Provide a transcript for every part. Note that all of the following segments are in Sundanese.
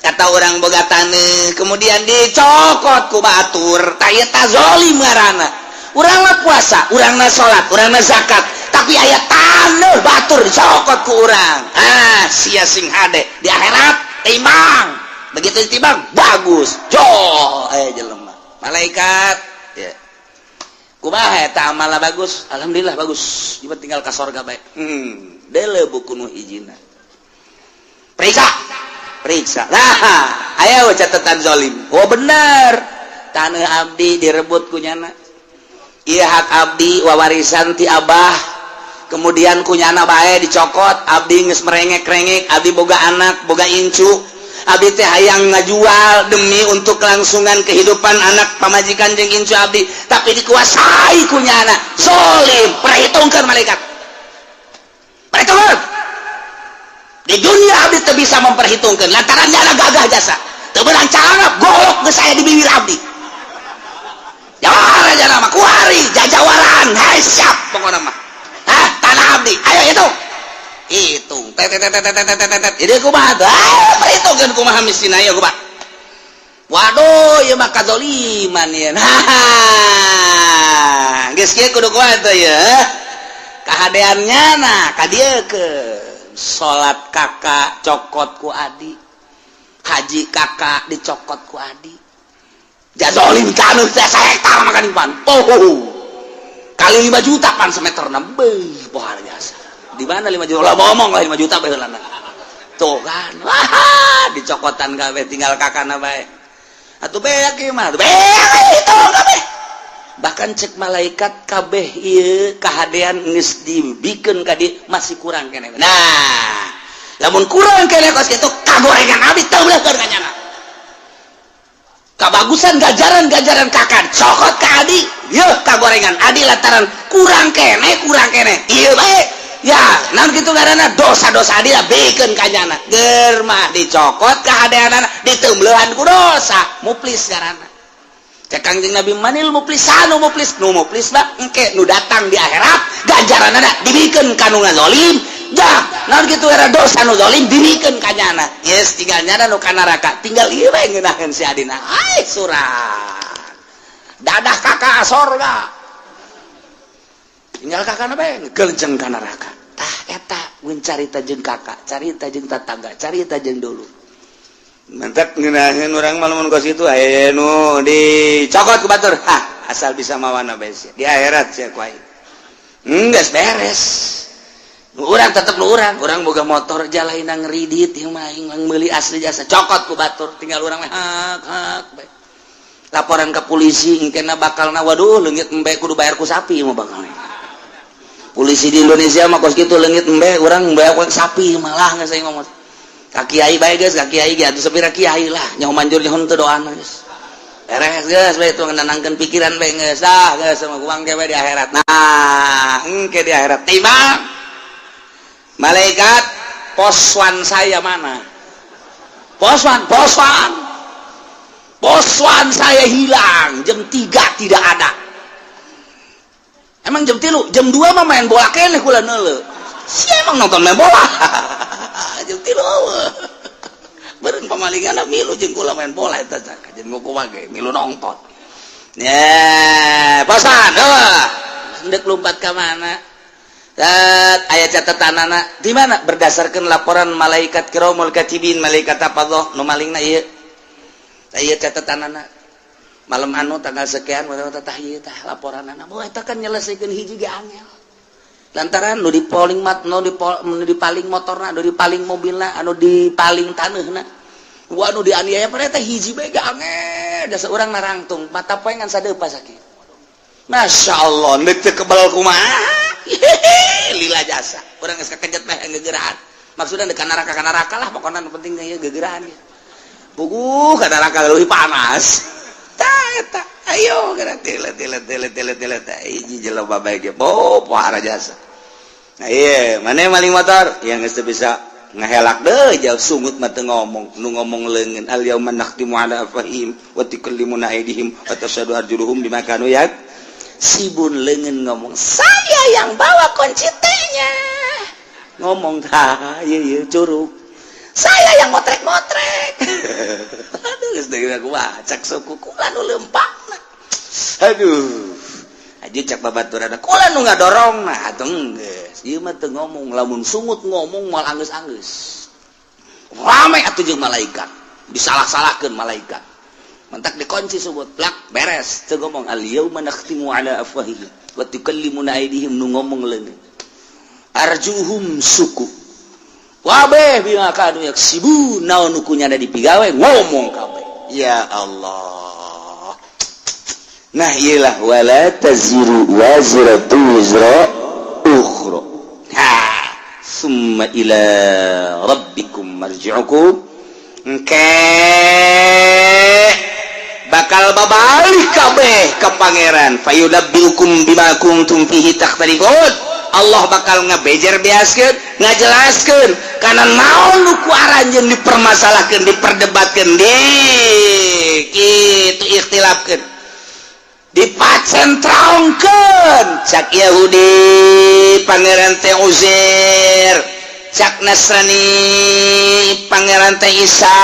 Kata orang boga taneuh, kemudian dicokot ku batur, tah ieu tah zolim ngaranna. Urang mah puasa, urang mah salat, urang mah zakat, tapi aya taneuh batur dicokot ku urang. Ah, sia sing hade di akhirat timbang. Begitu ditimbang, bagus. Jo, aya jelema. Malaikat ya. Kumaha eta amalna bagus? Alhamdulillah bagus. Ieu tinggal ka sorga bae. Deuleu buku nu hijina. Periksa. Periksa. Nah, aya catatan zolim. Oh, bener. Tanah abdi direbut ku nyana. Iya, hak abdi wawarisan ti abah. Kemudian ku nyana bae dicokot, abdi geus merengek-rengek, abdi boga anak, boga incu. Abdi teh hayang ngajual demi untuk kelangsungan kehidupan anak, pamajikan jeung incu abdi, tapi dikuasai ku nyana. Zolim, perhitungkan malaikat. Perhitungkan. Di dunia abdi teu bisa memperhitungkan lantaran nyana gagah jasa. Teu beunang calana golok geus aya di bibir abdi. Jawara jana mah kuari jajawaran, hai siap pokokna mah. Hah, tanah abdi, ayo hitung. Hitung. Tet tet tet tet tet tet tet. Jadi kumaha tuh? Ah, perhitungkeun kumaha mistina ieu kumaha. Waduh, ieu mah kazoliman ieu. Nah, geus kieu kudu kumaha teh ieu? Kahadeannya nah ka dieu ke salat kakak cokot ku adi, haji kakak dicokot ku adi. Jazolim taneuh teh sahektar makan pan. Oh, kali 5 juta pan semeter beuh, pohar jasa. Di mana 5 juta? Lah ngomong lah 5 juta baheulana. Tuh kan, wah, dicokotan kabeh tinggal kakana bae. Atuh beak ieu mah, beak itu kabeh. Bahkan cek malaikat kabeh ieu kahadean geus dibikeun ka dieu masih kurang keneh. Nah, lamun kurang keneh kos kitu kagorengan abdi teu beuleuhkeun ka nyana. Kabagusan gajaran-gajaran kakak cokot ka adi, yeuh kagorengan adi lantaran kurang keneh, kurang keneh. Ieu bae. Ya, naon kitu ngaranna dosa-dosa adi lah bikeun ka nyana. Ger mah dicokot kahadeanana diteumbeuhan ku dosa, muflis ngaranna. Cek Kangjeng Nabi, manil muflisanu muflis, nu muflis mah engke nu datang di akhirat ganjaranana dibikeun ka nu ngazolim. Jah, naon kitu era dosa nu zalim dibikeun ka nyana. Yes, tinggal nyana nu ka neraka, tinggal ieu bae ngeunaheun si adina. Ai surat. Dadah kakak sorga. Tinggal kakak bae ngelenceng ka neraka. Tah eta mun carita jeung kakak, carita jeung tetangga, carita jeung dulu. Mantap ngeunaheun urang mah lamun kos kitu aya nu dicokot ku batur. Hah, asal bisa mawana bae sia. Di akhirat sia ku aing. Geus beres. Nu urang tetep nu urang, urang boga motor jalaina ngeridit ieu mah aing meuli asli jasa cokot ku batur, tinggal urang mah hak hak bae. Laporan ke polisi engkena bakalna waduh leungit embe kudu bayar ku sapi mah bakalna. Polisi di Indonesia mah kos kitu, leungit embe urang bayar ku sapi malah geus aing ngomong. Ka kiai bae geus, ka kiai ge atuh sapira kiai lah nyaho manjur nyaho teu doana geus. Beres geus bae itu nenangkeun pikiran bae geus ah geus sama kuang ge di akhirat. Nah, engke di akhirat timbang. Malaikat, poswan saya mana? Poswan, poswan. Poswan saya hilang, jam 3 tidak ada. Emang jam 3, jam 2 mah main bola keneh kula neuleu. Si emang nonton main bola. Jam 3 beureun pamalingan milu jeung kula main bola eta jeung kumaha ge milu nonton. Ya, poswan, eueuh. Endek lompat ka mana? Dat, aya catatanana di mana? Berdasarkan laporan malaikat kiramul katibin, malaikat apa nu malingna ieu. Ieu catatanana. Malam anu tanggal sekian tah ieu tah laporanana. Oh, eta kan nyelesaikeun hiji ge angel. Lantaran nu dipaling mat nu dipaling motorna, nu dipaling mobilna, anu dipaling taneuhna. Wah, nu dianiaya pada teh hiji bae ge angel. Dasar urang narangtung mata poe ngan sadeupa sakieu. Masya Allah, neuk teu kebal kumaha? Hehehe, lila jasa. Urang geus kakejet mah gegeraan. Maksudna deuk ka neraka lah pokona nu penting ieu gegeraan ieu. Puguh ka neraka leuwih panas. Tah eta, ayo geura tile tile tile tile tile teh hiji jelema bae ge oh pohara jasa. Nah iya, mana maling motor yang geus teu bisa ngehelak deh jauh sungut mah teu ngomong, nu ngomong leungeun. Al yauma nakhtimu ala afwahihim wa tukallimuna aydihim wa tashhadu arjuluhum bima kanu yak sibun. Leungeun ngomong, saya yang bawa kunci T-nya, ngomong tah ieu ieu curug, saya yang motrek-motrek. Wah, cak suku kula nu lempangna. Aduh, aja cak babaturan kula nu ngadorong. Nah, atuh geus ieu mah teu ngomong. Lamun sungut ngomong moal anggeus-anggeus rame atuh jeung malaikat, disalah-salahkeun malaikat. Mantak dikunci sungut plak, beres, teu ngomong. Al yauma nakhtimu ala afwahihim wa tukallimuna aydihim. Nu ngomong leungeun, arjuhum, suku wabe, bima kanu yaksibun. Naon nu kunyana dipigawe ngomong kabeh. Ya Allah. Nah, iyalah, wala taziru waziratu wizra ukhra. Ha, summa ila rabbikum marji'ukum. Engke bakal babalik kabeh ke Pangeran. Fayunabbiukum bima kuntum fihi takhtalifun. Allah bakal ngebejer beaskeun, ngajelaskeun kana naon nu ku aranjeun dipermasalahkeun, diperdebatkeun, di kitu ikhtilafkeun, dipacentrongkeun. Cak Yahudi Pangeran teh Uzair, cak Nasrani Pangeran teh Isa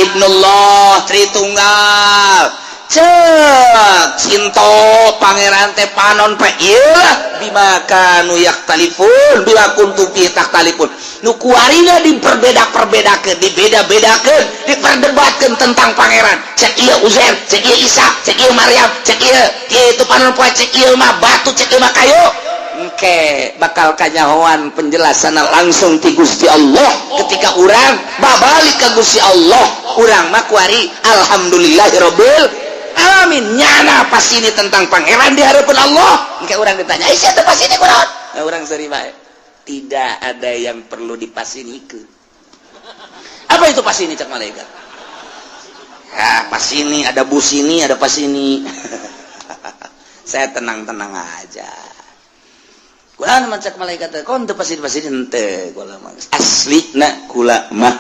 ibnullah, Tritunggal, cek Sinto Pangeran teh panon pe. Iyalah, bima kanu yakhtalifun, bima kuntum fi takhtalifun, nu kuarina diperbeda-perbedakeun, dibeda-bedakeun, diperdebatkeun tentang Pangeran. Cek ieu Uzair, cek ieu Isa, cek ieu Maryam, cek ieu kieu panon poe, cek ieu mah batu, cek ieu mah kayu. Engke bakal kanyahoan penjelasan langsung ti Gusti Allah ketika urang babalik ke Gusti Allah. Urang mah kuari alhamdulillahirabbil alamin, nyana pas ini tentang Pangeran di hadapan Allah. Engke urang ditanya, "Ih, siapa pas ini kunaon?" Nah, urang seri bae, tidak ada yang perlu dipasinikeun. Apa itu pas ini? Cak malaikat. Ya, pas ini ada bus, ini ada pas ini. Saya tenang-tenang aja. Kula mah, cak malaikat, kon teu pasini pasini henteu. Kula mah asli na kula mah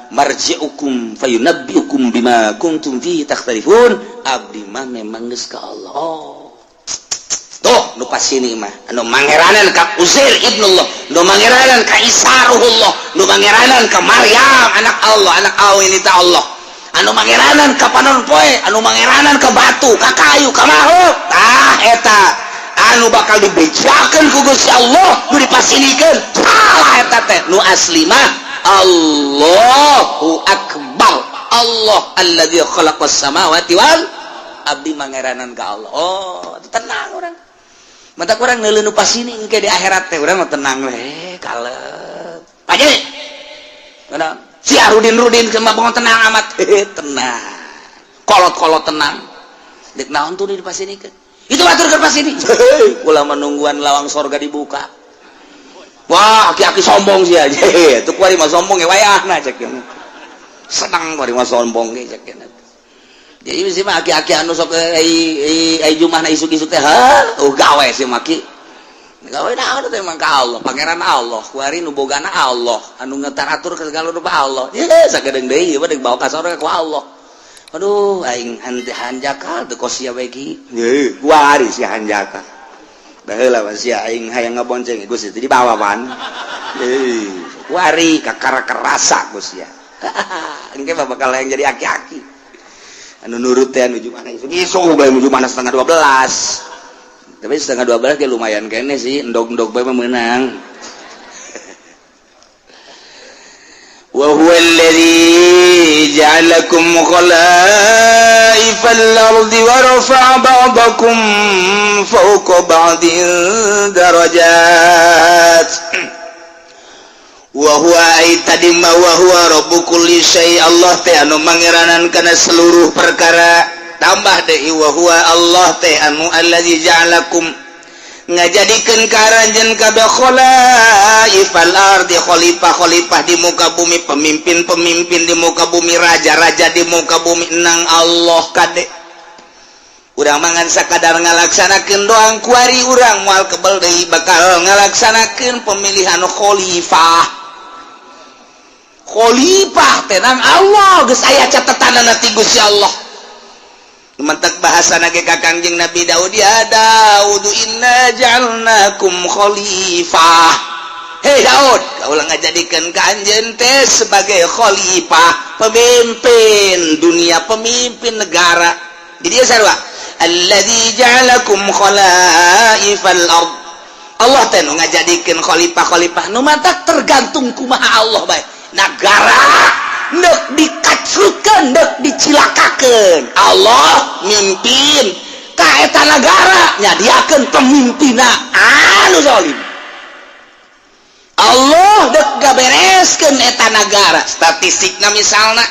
marji'ukum fayunabbiukum bima kuntum fihi takhtalifun. Abdi mah memang geus ka Allah. Oh. Tuh, nu pasini mah anu mangeranan ka Uzair ibnullah, nu mangeranan ka Isa ruhullah, nu mangeranan ka Maryam anak Allah, anak awin itu Allah, anu mangeranan ka panon poe, anu mangeranan ka batu, ka kayu, ka makhluk. Tah, eta anu bakal dibejakeun ku Gusti Allah, nu dipasinikeun salah eta teh. Nu asli mah Allahu akbar, Allah alladzi khalaqas samawati wal. Abdi mangeranan ka Allah. Oh, tenang urang. Mata kurang neuleuh nu pasini. Engke di akhirat teh urang mah tenang we, kalem. Paje mana si Arudin Rudin kema bangun, tenang amat, tenang, kolot-kolot tenang. Dek naon tuh di pasinikeun itu batur ke pasini? Kula menungguan lawang sorga dibuka. Wah, aki-aki sombong sih aja itu. Kuari mah sombong ya, wayahna cek senang, kuari mah sombong ge cek. Jadi sih mah aki-aki anu sok ai ai jumahna isuk-isuk teh, ha, oh, gawe sih maki gawe naon teh emang ka Allah, Pangeran Allah kuari, nu bogana Allah, anu ngetaratur ke segala rupa Allah. Ye, sagedeung deui ieu mah bawa ka sorga ku Allah. Aduh, aing hanjakal teu kos sia bae ki. Ye, kuari si hanjakal baheula mah sia aing hayang ngabonceng Gusti teh dibawa pan. Ye, kuari kakara kerasa ku sia. Engke mah bakal yang jadi aki-aki anu nurut teh, anu mana isuk isuk bae menuju mana 11.30. Tapi 11.30 ge lumayan kene sih, endog-endog bae mah meunang. Wa huwa alladhi ja'alakum khala'ifal ardi wa rafa'a ba'dakum fawqa ba'din darajat. Wa huwa ay tadi ma wa huwa rabbu kulli syai', Allah teh anu mangeranan kana seluruh perkara. Tambah deui, wa huwa, Allah teh anu allazi ja'alakum, ngajadikeun ka aranjeun kabeh, khalaifal ardi, khalifah-khalifah di muka bumi, pemimpin-pemimpin di muka bumi, raja-raja di muka bumi. Nang Allah kade urang mangan sakadar ngalaksanakeun doang. Kuari urang moal kebel deui bakal ngalaksanakeun pemilihan khalifah. Khalifah tenang, Allah geus aya catetanana ti Gusti Allah. Mentek bahasa nage ka Kangjeng Nabi Daud, ya Daud inna ja'alnakum khalifah. Hei Daud, kaula ngajadikeun ka anjeun teh sebagai khalifah, pemimpin dunia, pemimpin negara. Di dieu sarua, alladzi ja'alakum khalaifal ard. Allah teh nu ngajadikeun khalifah-khalifah nu matak tergantung kumaha Allah bae. Negara nek dikacrutkeun, nek dicilakakeun, Allah mimpin ka eta negara, nyadiakeun pemimpinna anu zalim. Allah dek gabereskeun eta negara, statistikna misalna,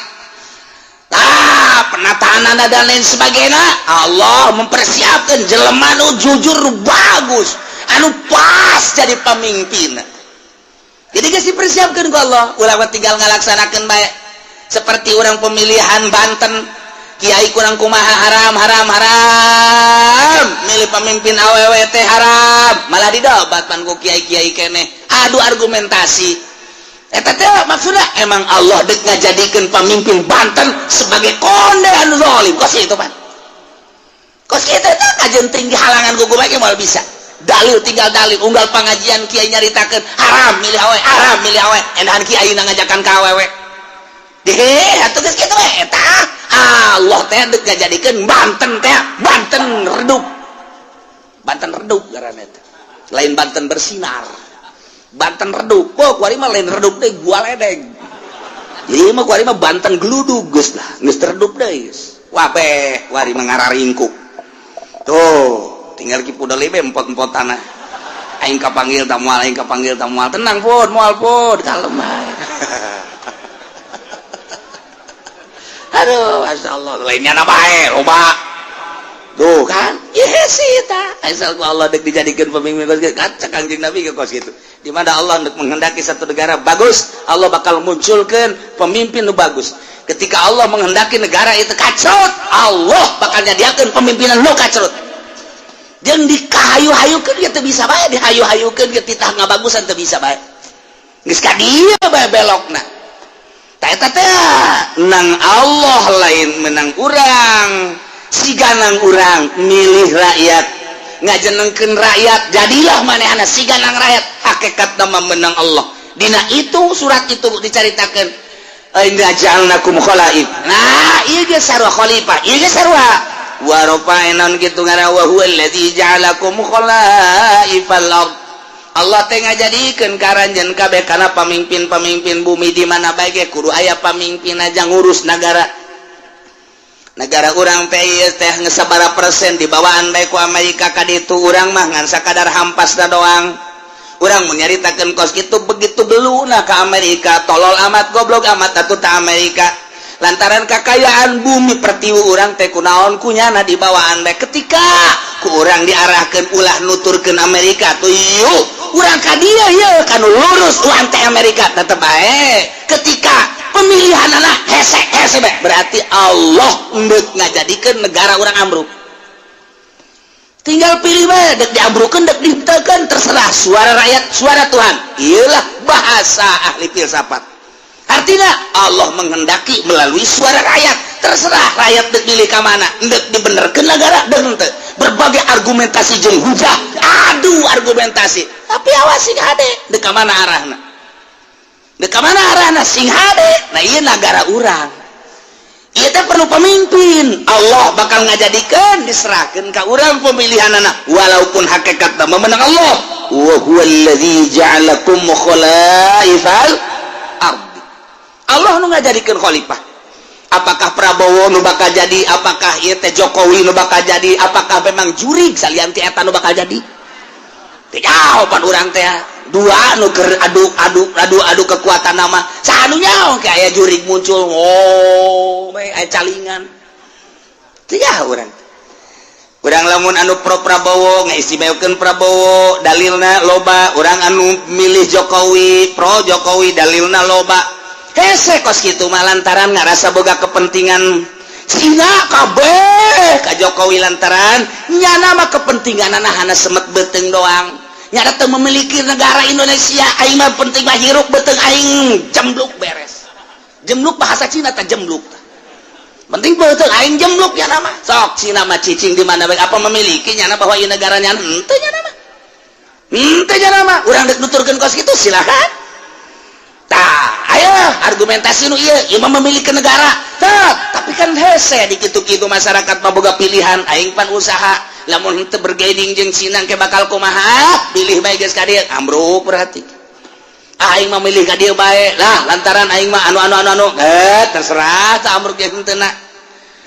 ah, penataan dan lain sebagainya, Allah mempersiapkan jelema nu jujur, nu bagus, anu pas jadi pemimpin. Jadi geus dipersiapkan ku Allah, ulah tinggal ngalaksanakeun bae. Seperti orang pemilihan Banten, kiai kurang kumaha, haram, haram, haram, milih pemimpin awewe teh haram, malah didebat pan ku kiai-kiai keneh, adu argumentasi. Eta teh maksudnya emang Allah dek ngajadikeun pemimpin Banten sebagai konde anu zalim kos itu pan. Kos kitu teh kajeun tinggi halangan ku kumaha moal bisa. Dalil tinggal dalil, unggal pengajian kiai nyaritakeun haram milih awewe, haram milih awewe, endahan kiai ngajakan ka awewe. Deh, atuh geus kitu we eta. Allah teh dek ngajadikeun Banten teh Banten redup. Banten redup ngaranna teh. Lain Banten bersinar. Banten redup. Oh, kuari mah lain redup deh, gua ledeng. Jadi mah kuari mah Banten geludug geus lah, geus redup deui geus. Wabeh, kuari mah ngararingkuk. Tuh, tinggal ki pudel be empot-empot tanah. Aing kapanggil ta moal, aing kapanggil ta moal. Tenang pun, moal pun, kalem bae. Aduh, Masya Allah, lainnya na bae, loba. Tuh kan, iya sih ta. Asal ku Allah dek dijadikan pemimpin kos kitu, kaca Kangjeng Nabi ke kos gitu. Di mana Allah dek menghendaki satu negara bagus, Allah bakal munculkan pemimpin nu bagus. Ketika Allah menghendaki negara itu kacrut, Allah bakal nyadiakeun pemimpinan nu kacrut. Jeung dikahayu-hayukeun ge teu bisa bae, dihayu-hayukeun ge titah ngabagusan teu bisa bae. Geus ka dieu bae belokna. Tah eta teh nang Allah, lain menang urang. Siganang urang milih rakyat, ngajenengkeun rakyat, jadilah manehna siganang rakyat, hakikat nama menang Allah. Dina itu surat itu dicaritakeun, inna ja'alnakum khalaif. Nah, ieu ge sarua khalifah, ieu ge sarua wa rafa'na kitu ngaran, wa huwa allazi ja'alakum khalaifal ard. Allah teh ngajadikeun karanjeun kabeh kana pamimpin-pamimpin bumi. Di mana bae ge kudu aya pamimpin aja ngurus negara. Negara urang teh ieu teh geus sabaraha persen dibawaan bae ku Amerika ka ditu. Urang mah ngan sakadar hampasna doang. Urang mun nyaritakeun kos kitu, begitu beluna ka Amerika, tolol amat, goblok amat atuh ta Amerika, lantaran kakayaan bumi pertiwi urang teh kunaon kunyana dibawaan bae. Ketika ku urang diarahkeun ulah nuturkeun Amerika tuh, yuk urang ka dieu, yeuh kanu lurus urang teh Amerika tetep bae. Ketika pemilihan anak hese hese bae, berarti Allah endek ngajadikeun negara urang ambruk. Tinggal pilih bae, dek diambrukeun, dek ditekeun, terserah. Suara rakyat suara Tuhan, iyalah bahasa ahli filsafat. Artinya Allah menghendaki melalui suara rakyat, terserah rakyat dek pilih ka mana, dek dibenerkeun negara dek henteu. Berbagai argumentasi jeung hujah, adu argumentasi, tapi awas, sing hade dek ka mana arahna, dek ka mana arahna, sing hade. Nah, ieu negara urang ieu teh perlu pemimpin. Allah bakal ngajadikeun, diserahkeun ka urang pemilihan anak, walaupun hakikat memenang Allah. Wa huwallazi ja'alakum khalaifal ardi. Allah nu ngajadikeun khalifah. Apakah Prabowo nu bakal jadi, apakah ieu teh Jokowi nu bakal jadi, apakah memang jurig salian ti eta nu bakal jadi, teu jawaban urang teh. Dua nu keur adu adu adu adu kekuatan nama, saha nu nyaho kayak aya jurig muncul, oh aya calingan, teu nyaho urang. Urang lamun anu pro Prabowo ngaistimewakeun Prabowo, dalilna loba. Urang anu milih Jokowi, pro Jokowi, dalilna loba. Hese kos kitu mah lantaran ngarasa boga kepentingan Cina kabeh ka Jokowi, lantaran nyana mah kepentingan hana semet beuteung doang, nyana teu memiliki negara Indonesia. Aing mah penting mah hirup beuteung aing jembluk, beres. Jembluk bahasa Cina teh jembluk, penting beuteung aing jembluk ya nama. Sok Cina mah cicing di mana bae, apa memiliki nyana bahwa ieu negara nyana? Henteu nyana mah. Henteu mah urang dek nuturkeun kos kitu silakan. Tah, ayo argumentasi nu ieu, ieu mah memiliki negara. Tah, tapi kan hese di kitu-kitu masyarakat mah boga pilihan, aing pan usaha. Lamun henteu bargaining jeung Cina ke bakal kumaha? Pilih bae geus ka dieu, ambruk berarti. Aing mah milih ka dieu bae. Lah, lantaran aing mah anu anu anu anu. Eh, terserah tah ambruk ge henteu na.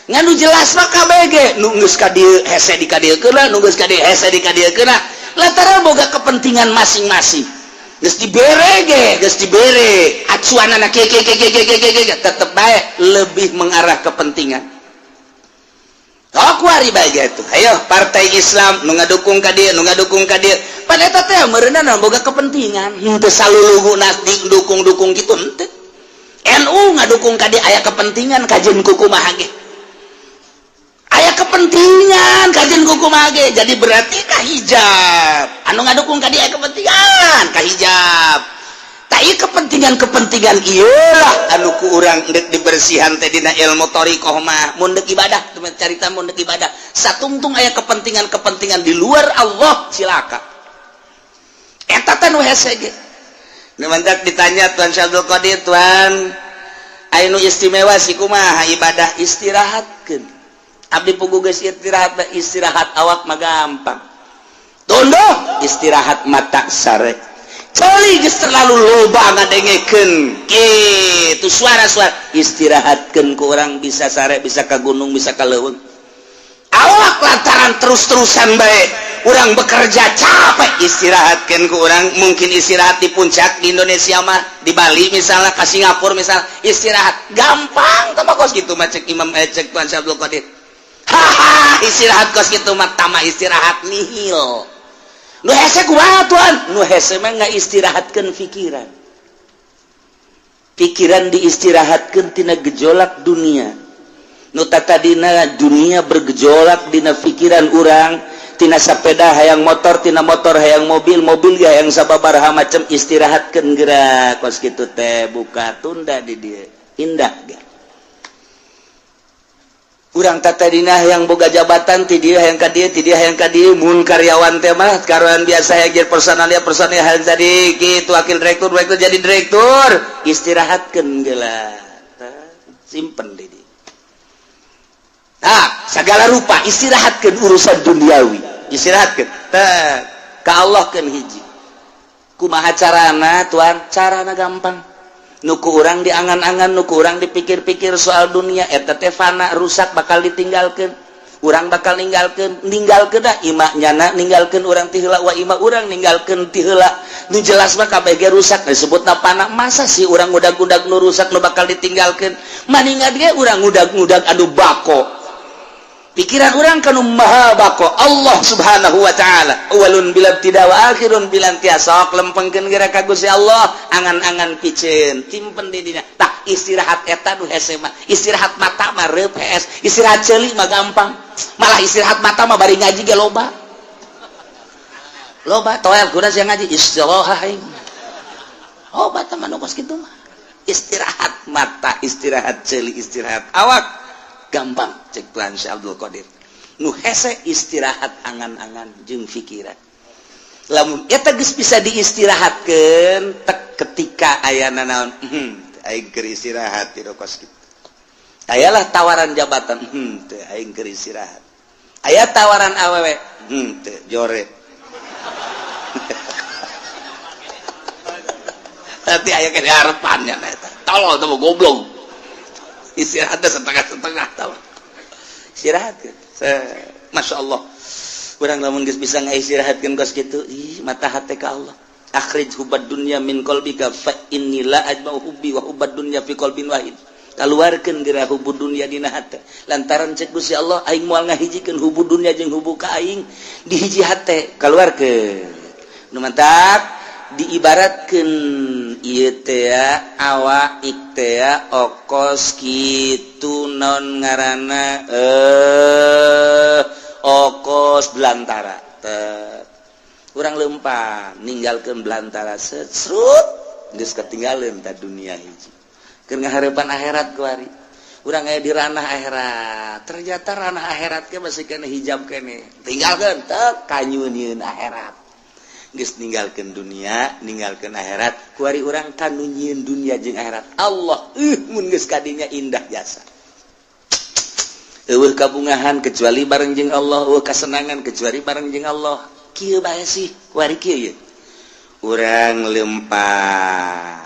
Ngan nu jelas mah KBG nu geus ka dieu hese di ka dieu keuna, nu geus ka dieu hese di ka dieu keuna. Lantaran boga kepentingan masing-masing. Geus dibere ge, geus dibere acuanana ke ke ke ke ke ke ke tetep bae lebih mengarah kepentingan. Oh, kuari bae gitu. Ayo partai Islam nu ngadukung ka dieu, nu ngadukung ka dieu. Pan eta teh meureunna boga kepentingan. Henteu saluluguna dukung-dukung kitu henteu. NU ngadukung ka dieu aya kepentingan kajeun kumaha ge. Aya kepentingan kajeun kumaha ge. Jadi berarti ka hijab. Anu ngadukung ka dieu aya kepentingan ka hijab. Tak ieu kepentingan-kepentingan ieu lah anu ku urang deuk dibersihan teh dina ilmu thariqah mah. Mun deuk ibadah, carita mun deuk ibadah satungtung aya kepentingan-kepentingan di luar Allah cilaka. Eta teh nu hese ge. Nu mantak ditanya Tuan Syekh Abdul Qadir, Tuan aya nu istimewa sih kumaha ibadah istirahatkeun. Abdi pugu geus istirahat, istirahat awak mah gampang. Tunduh istirahat mata sare. Ceuli geus terlalu loba ngadengekeun kitu suara-suara, istirahatkeun ku urang bisa sare, bisa ka gunung, bisa ka leuweung. Awak lantaran terus-terusan bae urang bekerja capek, istirahatkeun ku urang mungkin istirahat di puncak di Indonesia mah, di Bali misalnya, ke Singapura misalnya, istirahat gampang tah kos kitu mah cek Imam cek Tuan Syekh Abdul Qadir. Haha, istirahat kos kitu mah tama istirahat nihil. Nu hese kumaha Tuan? Nu hese mah ngaistirahatkeun pikiran. Pikiran diistirahatkeun tina gejolak dunia. Nu tatadina dunia bergejolak dina pikiran urang, tina sepeda hayang motor, tina motor hayang mobil, mobil ge hayang sababaraha macam, istirahatkeun geura kos kitu teh buka tunda di dieu. Indah ge. Urang tatadina yang boga jabatan ti dieu hayang ka dieu, ti dieu hayang ka dieu, mun karyawan teh mah karyawan biasa hayang jadi personalia, personalia hayang jadi kitu wakil direktur, direktur jadi direktur, istirahatkeun geula. Simpen di dieu. Nah, segala rupa istirahatkeun urusan duniawi, istirahatkeun. Tah, ka Allah keun hiji. Kumaha carana Tuan? Carana gampang. Nu ku urang diangan-angan, nu ku urang dipikir-pikir soal dunia eta teh fana, rusak, bakal ditinggalkeun. Urang bakal ninggalkeun, ninggalkeun dah imah nyana ninggalkeun urang ti heula wa imah urang ninggalkeun ti heula. Nu jelas mah kabeh ge rusak disebutna fana. Masa sih urang ngudag-ngudag nu rusak nu bakal ditinggalkeun? Maningat ge urang ngudag-ngudag anu bako. Pikiran urang kanu maha bako, Allah Subhanahu wa taala, awalun bila tidak wa akhirun bila intiha. Sok lempengkeun geura ka Gusti Allah, angan-angan piceun simpen di dina. Tah, istirahat eta nu hese mah. Istirahat mata mah reup hees, istirahat ceuli mah gampang. Malah istirahat mata mah bari ngaji ge loba loba toel kuda sia ngaji istirahat aing. Oh, bata mah nu kos kitu mah. Istirahat mata, istirahat ceuli, istirahat awak gampang cek Tuan Syekh Abdul Qadir. Nu hese istirahat angan-angan jeung pikiran. Lamun eta geus bisa diistirahatkeun tek ketika aya nanaon, aing keur istirahat di kos kitu. Ayalah tawaran jabatan, teu, aing keur istirahat. Aya tawaran awewe, teu, jore. Nanti aya kene harapannya eta. Tolol teh goblok. Istirahatnya setengah-setengah tau. Istirahat kan. Masya Allah. Urang lamun geus bisa ngaistirahatkeun kos kitu, ih mata hate ka Allah. Akhrij hubbad dunya min qalbika fa inni la ajma'u hubbi wa hubbad dunya fi qalbin wahid. Kaluarkeun geura hubbu dunya dina hate. Lantaran cek Gusti Allah aing moal ngahijikeun hubbu dunya jeung hubbu ka aing di hiji hate. Kaluarkeun. Nu mantak diibaratkeun ieu teh awak teh okos kitu non ngaranna okos belantara. Teh urang lempang ninggalkeun belantara serut geus ketinggalan ta dunia hiji. Keur ngahareupan akhirat kuari. Urang aya di ranah akhirat. Ternyata ranah akhirat ge masih kena hijab kene. Tinggalkeun teh kanyunieun akhirat. Geus ninggalkeun dunia, ninggalkeun akhirat. Kuari urang ka nu nyieun dunia jeung akhirat. Allah, mun geus kadinya indah jasa. Eueuh kabungahan kecuali bareng jeung Allah, eueuh kasenangan kecuali bareng jeung Allah. Kieu bae sih, kuari kieu ye. Urang lempah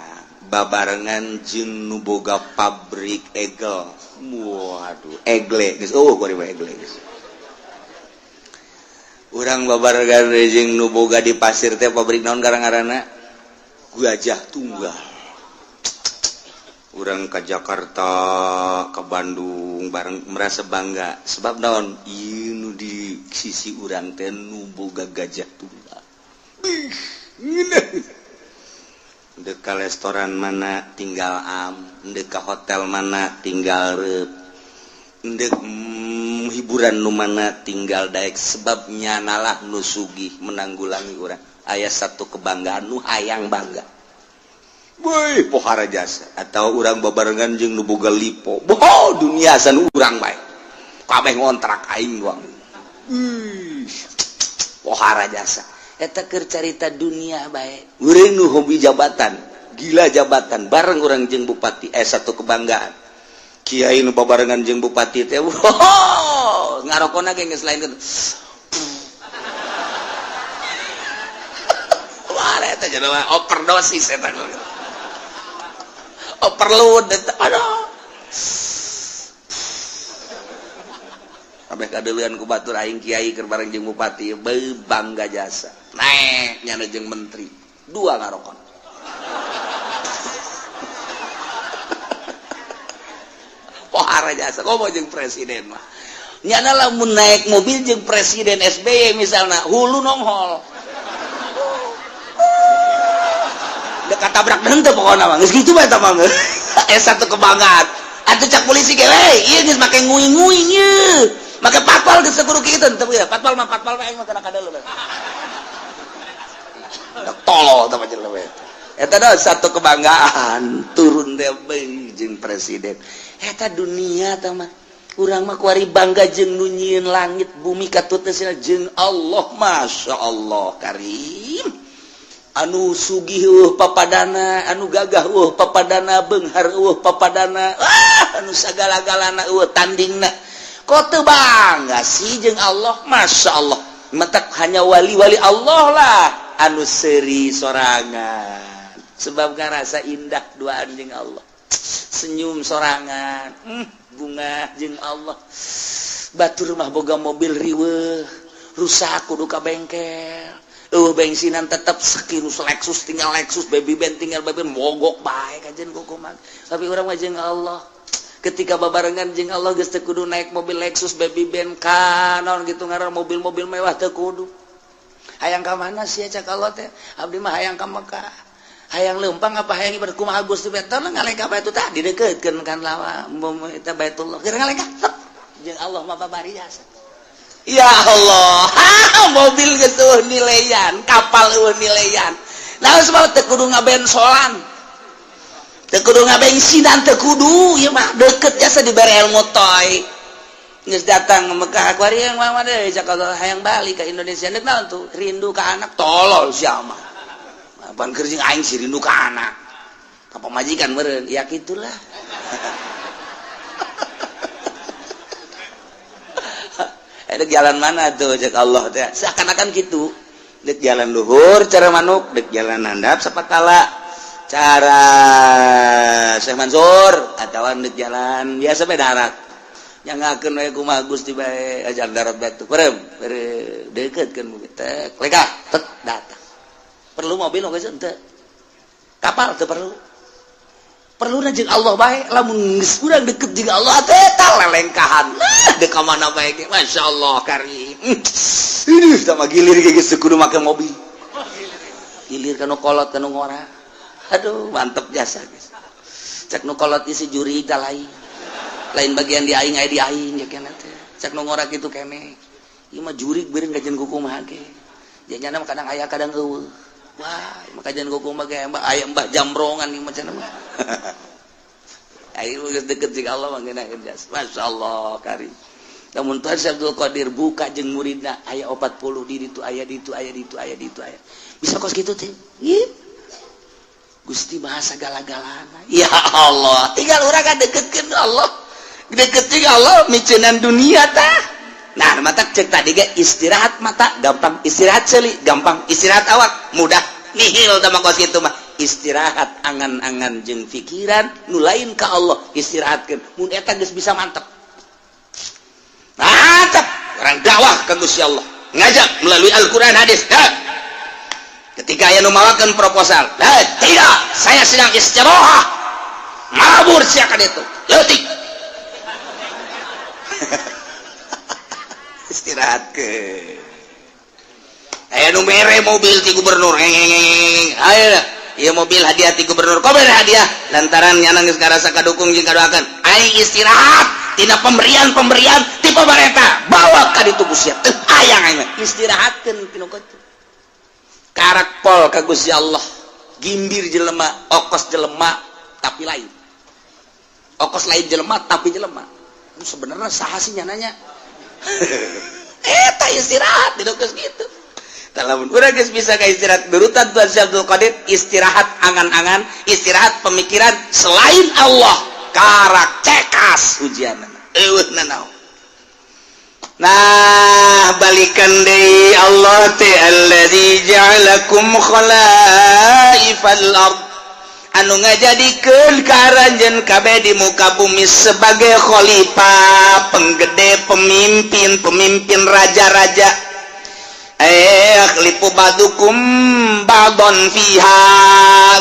babarengan jeung nu boga pabrik egel. Waduh, egle geus eueuh kuari mah egle geus. Urang babarengan jeung nu boga di pasir teh pabrik naon ngaranna? Gajah Tunggal. Urang ka Jakarta, ka Bandung bareng merasa bangga sebab naon? Ieu nu di sisi urang teh nu boga Gajah Tunggal. Bih, ngeunah. Dek ka restoran mana tinggal am, dek ka hotel mana tinggal reup, dek hiburan nu mana tinggal daek sebab nyanalah nu sugih menanggulangi urang. Aya satu kebanggaan nu hayang bangga. Woi, pohara jasa atau urang babarengan jeung nu boga lipo. Boh, dunia san urang bae. Kabeh ngontrak aing doang. Pohara jasa. Eta keur carita dunia bae. Urang nu hobi jabatan, gila jabatan, bareng urang jeung bupati satu kebanggaan. Kiai nu babarengan jeung bupati teh, wow, ngarokona ge geus lain kitu. Wah, eta jelema overdosis eta. Overload eta. Aduh. Kabeh kadeuleun ku batur aing kiai keur bareng jeung bupati, beuh bangga jasa. Naek nyana jeung menteri, dua ngarokon. Pohara jasa komo jeung presiden mah. Nyana lamun naik mobil jeung presiden SBY misalna, hulu nonghol. Dekat tabrak henteu pokona mah. Geus kitu bae eta mah. Satu kebanggaan. Atuh cak polisi ge we, ieu geus make nguing-nguing ieu. Make patpal geus kudu kitu teu ya. Patpal mah patpal aing mah kana kadeuleu. Tolol tah jelema eta. Eta dah satu kebanggaan turun teh jeung presiden. Eta dunia tah mah. Urang mah kuari bangga jeung nu nyieun langit bumi katutna jeung Allah. Masya Allah karim. Anu sugih eueuh papadana, anu gagah eueuh papadana, beunghar eueuh papadana, anu sagala-galana eueuh tandingna. Kok teu bangga sih jeung Allah? Masya Allah. Mentak hanya wali-wali Allah lah anu seuri sorangan. Sebab ngarasa indah duaan jeung Allah. Senyum sorangan, bunga jeung Allah. Batur mah boga mobil riweuh, rusak kudu ka bengkel. Bensinan tetep sekirus Lexus tinggal Lexus, baby band tinggal baby band, mogok bae kajen kukuman. Tapi urang mah jeung Allah. Ketika babarengan jeung Allah geus teu kudu naik mobil Lexus, baby band ka naon gitu ngaran mobil-mobil mewah teu kudu. Hayang ka mana sih cak Allah teh? Abdi mah hayang ka Mekah. Hayang leumpang apa hayang ibadah kumaha Gusti teh ngalengkah bae tah didekeutkeun kan lawa eta Baitullah. Keur ngalengkah jeung Allah mah babari jasa. Ya Allah, mobil geus eueuh nileyan, kapal eueuh nileyan. Nah, sebab teu kudu ngabensolan. Teu kudu ngabensinan, teu kudu ieu mah deket jasa dibere ilmu toy. Geus datang ke Mekah kuari yang mah deui cak Allah hayang balik ka Indonesia deuk naon tuh? Rindu ka anak tolol sia mah. Apaan keur jeung aing si rindu ka anak. Ka pamajikan meureun, ya kitulah. Dek jalan mana tuh cek Allah teh seakan-akan gitu. Dek jalan luhur cara manuk, dek jalan handap sapatala cara Syekh Mansur atawa dek jalan biasa bae darat. Nyangakeun we kumaha Gusti bae ajar darat batu. Perem, deuketkeun tek lekah tek datang. Perlu mobil oge henteu. Kapal teu perlu. Perlu jeung Allah bae lamun geus urang deket jeung Allah teh eta lelengkahan. Dek ka mana bae ge masyaallah karim. Ini sama gilir ge geus kudu make mobil. Gilir ka nu kolot ka nu ngora. Aduh mantep jasa geus. Cek nu kolot isi juri da lain. Lain bagian di aing aya di aing ya kana teh. Cek nu ngora kitu keneh. Ieu mah jurig beureun kajian kumaha ge. Janyana mah kadang aya kadang eueuh. Wah, mah kajian kumaha ge aya mbah jamrongan ieu mah cenah mah. Ayo geus deket jeung Allah mah ngeunah jasa. Masyaallah karim. Lamun Tuan Syekh Abdul Qadir buka jeung muridna aya 40 di ditu, aya di ditu, aya di ditu, aya di ditu, aya. Bisa kos kitu teh. Gusti maha sagala-galana. Ya Allah, tinggal urang deketkeun Allah. Deket jeung Allah miceunan dunia tah. Nah, mata cek tadi ge istirahat mata gampang, istirahat ceuli gampang, istirahat awak mudah. Nihil tah mah kos kitu mah. Istirahat angan-angan jeung pikiran nu lain ka Allah istirahatkeun. Mun eta geus bisa mantep. Mantap, orang dakwah ke Gusti Allah, ngajak melalui Al-Quran, hadis. Nah, ketika aya nu mawakeun proposal, nah, tidak, saya sedang istirahat, mabur siakan itu leutik. Istirahat ke aya nu mere mobil ti gubernur, ayo ieu mobil hadiah ti gubernur, kok mere hadiah lantaran nyana geus ngarasa kadukung jeung kadoakeun. Aing istirahat tina pemberian-pemberian ti pemerintah, bawa ka ditu Gusti teu hayang aing istirahatkeun pinu kitu. Karak pol ka Gusti Allah, gimbir jelema, okos jelema tapi lain, okos lain jelema tapi jelema sebenarnya saha sih nyananya. Eta istirahat di geus kitu. Lamun urang geus bisa ka istirahat berutan Tuan Syekh Abdul Qadir, istirahat angan-angan, istirahat pemikiran selain Allah, karak cekas ujian eueuh nanaon. Nah, balikan deui Allah teh alladzi ja'alakum khalaifal ard, anu ngajadikeun ka aranjeun kabeh di muka bumi sebagai khalifah, penggede, pemimpin, pemimpin raja-raja. Yakhlifu ba'dukum ba'don fiha,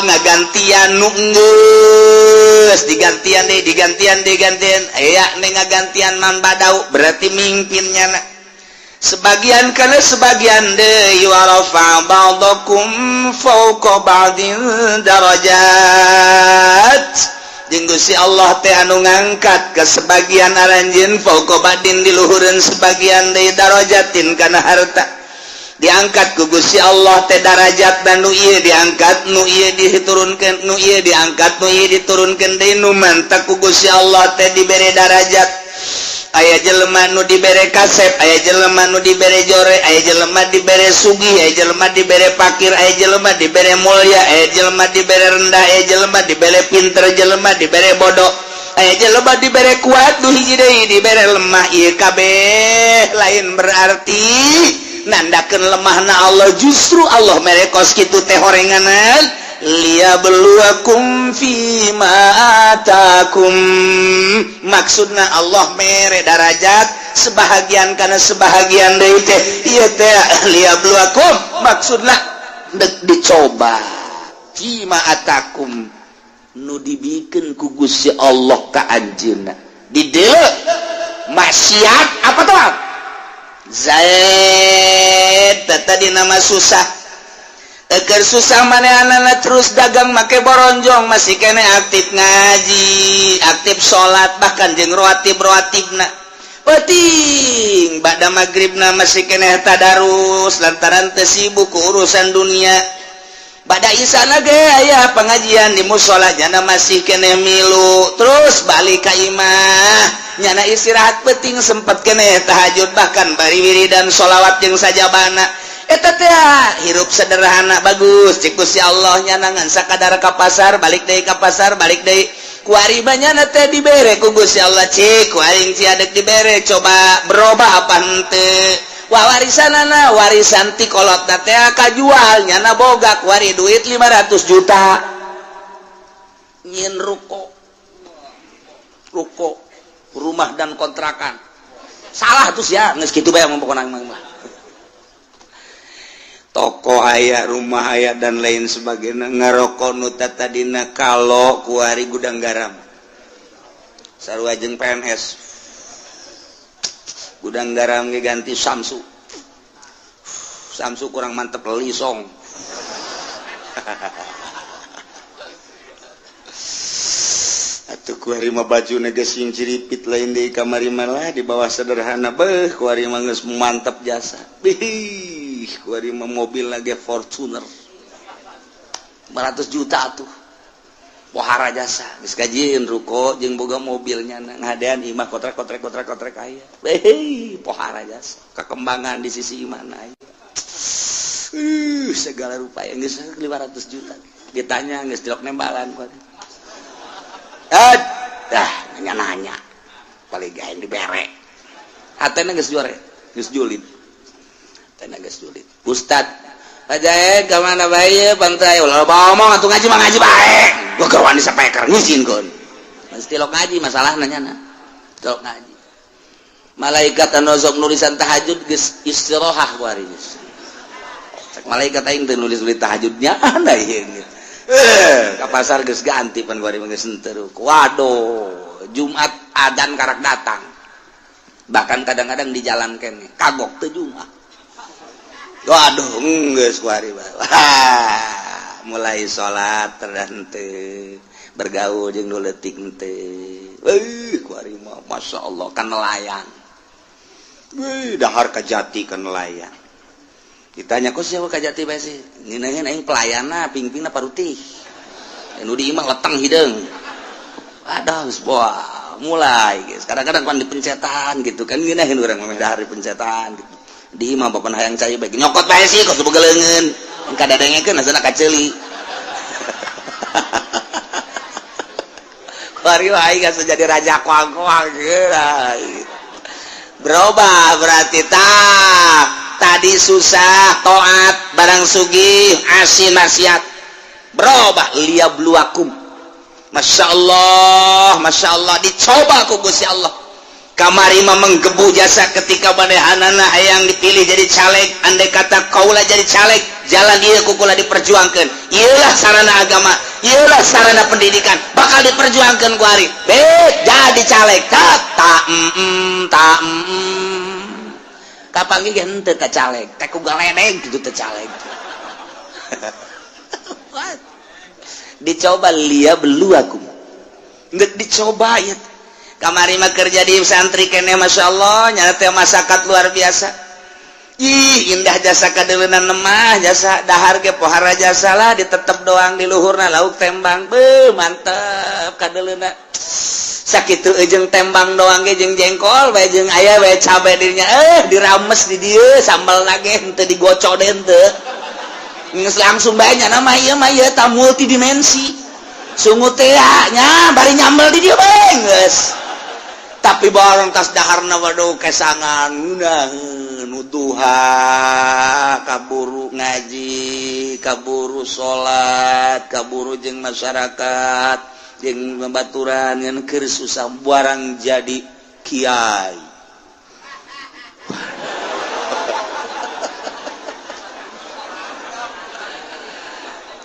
ngagantian nu geus digantian deui, digantian, digantian, aya nih ngagantian man badau, berarti mimpinnya na sebagian kana sebagian deui. Wa rafa ba'dakum fawqa ba'din darajat, jeung Gusti Allah teh anu ngangkat ke sebagian aranjeun fawqa ba'din di luhureun sebagian deui darajatin kana harta. Diangkat ku Gusti Allah teh darajat dan nu ieu diangkat, nu ieu diturunkeun, nu ieu diangkat, nu ieu diturunkeun deui. Nu mantak ku Gusti Allah teh dibere darajat, aya jelema nu dibere kasep, aya jelema nu dibere jore, aya jelema dibere sugih, aya jelema dibere pakir, aya jelema dibere mulia, aya jelema dibere rendah, aya jelema dibere pinter, jelema dibere bodoh, aya jelema dibere kuat, nu hiji deui dibere lemah. Ieu kabeh lain berarti nandakeun lemahna Allah, justru Allah mere kos kitu teh horenganan liyabluwakum fima atakum. Maksudna Allah mere darajat sebahagian karena sebahagian deui teh ieu teh liyabluwakum, maksudna dek dicoba fima atakum, nu dibikeun ku Gusti Allah ka anjeunna di dieu maksiat apa tuh. Zaid tadi nama susah, eker susah manehna terus dagang make boronjong, masih kene aktif ngaji, aktif salat, bahkan jeung rawatib rawatibna penting ba'da maghribna masih kene tadarus lantaran teu sibuk ku urusan dunia. Ba'da isana ge aya pengajian di musola, nyana masih kene milu, terus balik ka imah nyana istirahat penting sempat kene tahajud, bahkan bari wiridan sholawat jeung sajabana. Eta teh hirup sederhana bagus cek Gusti Allah, nyana ngan sakadar ka pasar balik deui, ka pasar balik deui. Kuari mah nyana teh dibere ku Gusti Allah, cik ku aing sia dek dibere, coba berubah apa henteu. Wah, warisanana, warisan ti kolot teh kajual, nyana boga kuari duit 500 juta, nyieun ruko, ruko rumah dan kontrakan. Salah tuh ya, geus kitu bae pokona mah. Toko aya, rumah aya, dan lain sebagainya. Ngarokok nu tadina kalau kuari Gudang Garam, sarua jeung PNS. Gudang Garam ge ganti Samsu, Samsu kurang mantep, Lisong. Atuh kuari mah baju geus sing ciripit lain deui, kamari malah di bawah sederhana. Beuh, kuari mah geus mantep jasa. Bih, kuari mah mobil lagi Fortuner 500 juta tuh. Pohara jasa geus kajieun ruko jeung boga mobilnya ngadean imah kotrek kotrek kotrek kotrek aya. Hei, pohara jasa kekembangan di sisi mana aya. Segala rupa yang geus 500 juta. Ditanya geus tilok nembalan ku. Ah, dah nanya-nanya. Paling gaeng dibere. Hatena geus juare, geus julid. Hatena geus julid. Ustad, Pak ka mana bae pantai ulah ngomong atuh ngaji mah ngaji bae. Gua keur wani sapeker ngizinkeun. Mesti tilok ngaji masalahna nyana. Tilok ngaji. Malaikat anu sok nulisan tahajud geus istirahat ku ari geus. Cek malaikat aing teu nulis-nulis tahajudnya anda ieu. Ka pasar geus ganti pan ku ari geus henteu. Waduh, Jumat adan karak datang. Bahkan kadang-kadang di jalan kene kagok teu Jumat. Waduh, geus ku ari. Wah, mulai salat terhenteu, bergaul jeung nu leutik henteu. Euy, ku ari mah masyaallah kan nelayan. Wih, dahar kajati kan nelayan. Ditanya kok siapa kajati bae sih? Ngeunaheun aing pelayanna, pingpingna parutih. Nu di imah leteng hideung. Aduh, geus wah, mulai guys. Kadang-kadang pan dipencetan gitu kan ngeunaheun urang mah dahar dipencetan gitu. Di imah bapak hayang cai bae nyokot bae sih kok boga leungeun. Kadadengekeun asana kaceuli. Kuari aing geus jadi raja koang-koang gitu. Berubah berarti tak tadi susah taat barang sugih asin maksiat berubah liyabluwakum. Masya Allah, Masya Allah dicoba ku Gusti Allah. Kamari mah menggebu jasa ketika manehanana hayang dipilih jadi caleg, andai kata kaula jadi caleg, jalan ieu ku kula diperjuangkeun. Ieulah sarana agama, ieulah sarana pendidikan, bakal diperjuangkeun ku ari. Bet jadi caleg, tak ta mm, ta mm. Kapanggih ge henteu ka caleg, teh ku galedeg kitu teh caleg. Dicoba liyabluwakum. Geus dicoba ieu. Kamari mah kerja di santri kene Masya Allah nyana teh masakat luar biasa. Ih indah jasa kadeuleunan lemah jasa dahar ge pohara jasa lah ditetep doang di luhurna lauk tembang beuh mantep kadeuleuna. Sakitu jeung tembang doang ge jeung jengkol bae jeung aya bae cabe dirinya dirames di dieu sambal ge henteu digocok deui henteu. Geus langsung bae nya mah ieu mah ieu ta multidimensi. Sungut teh nya bari nyambel di dieu bae geus. Tapi barang tas daharna waduh kesangan ngeunaheun duha kaburu ngaji kaburu salat kaburu jeung masyarakat jeung babaturan ngan keur susah barang jadi kiai.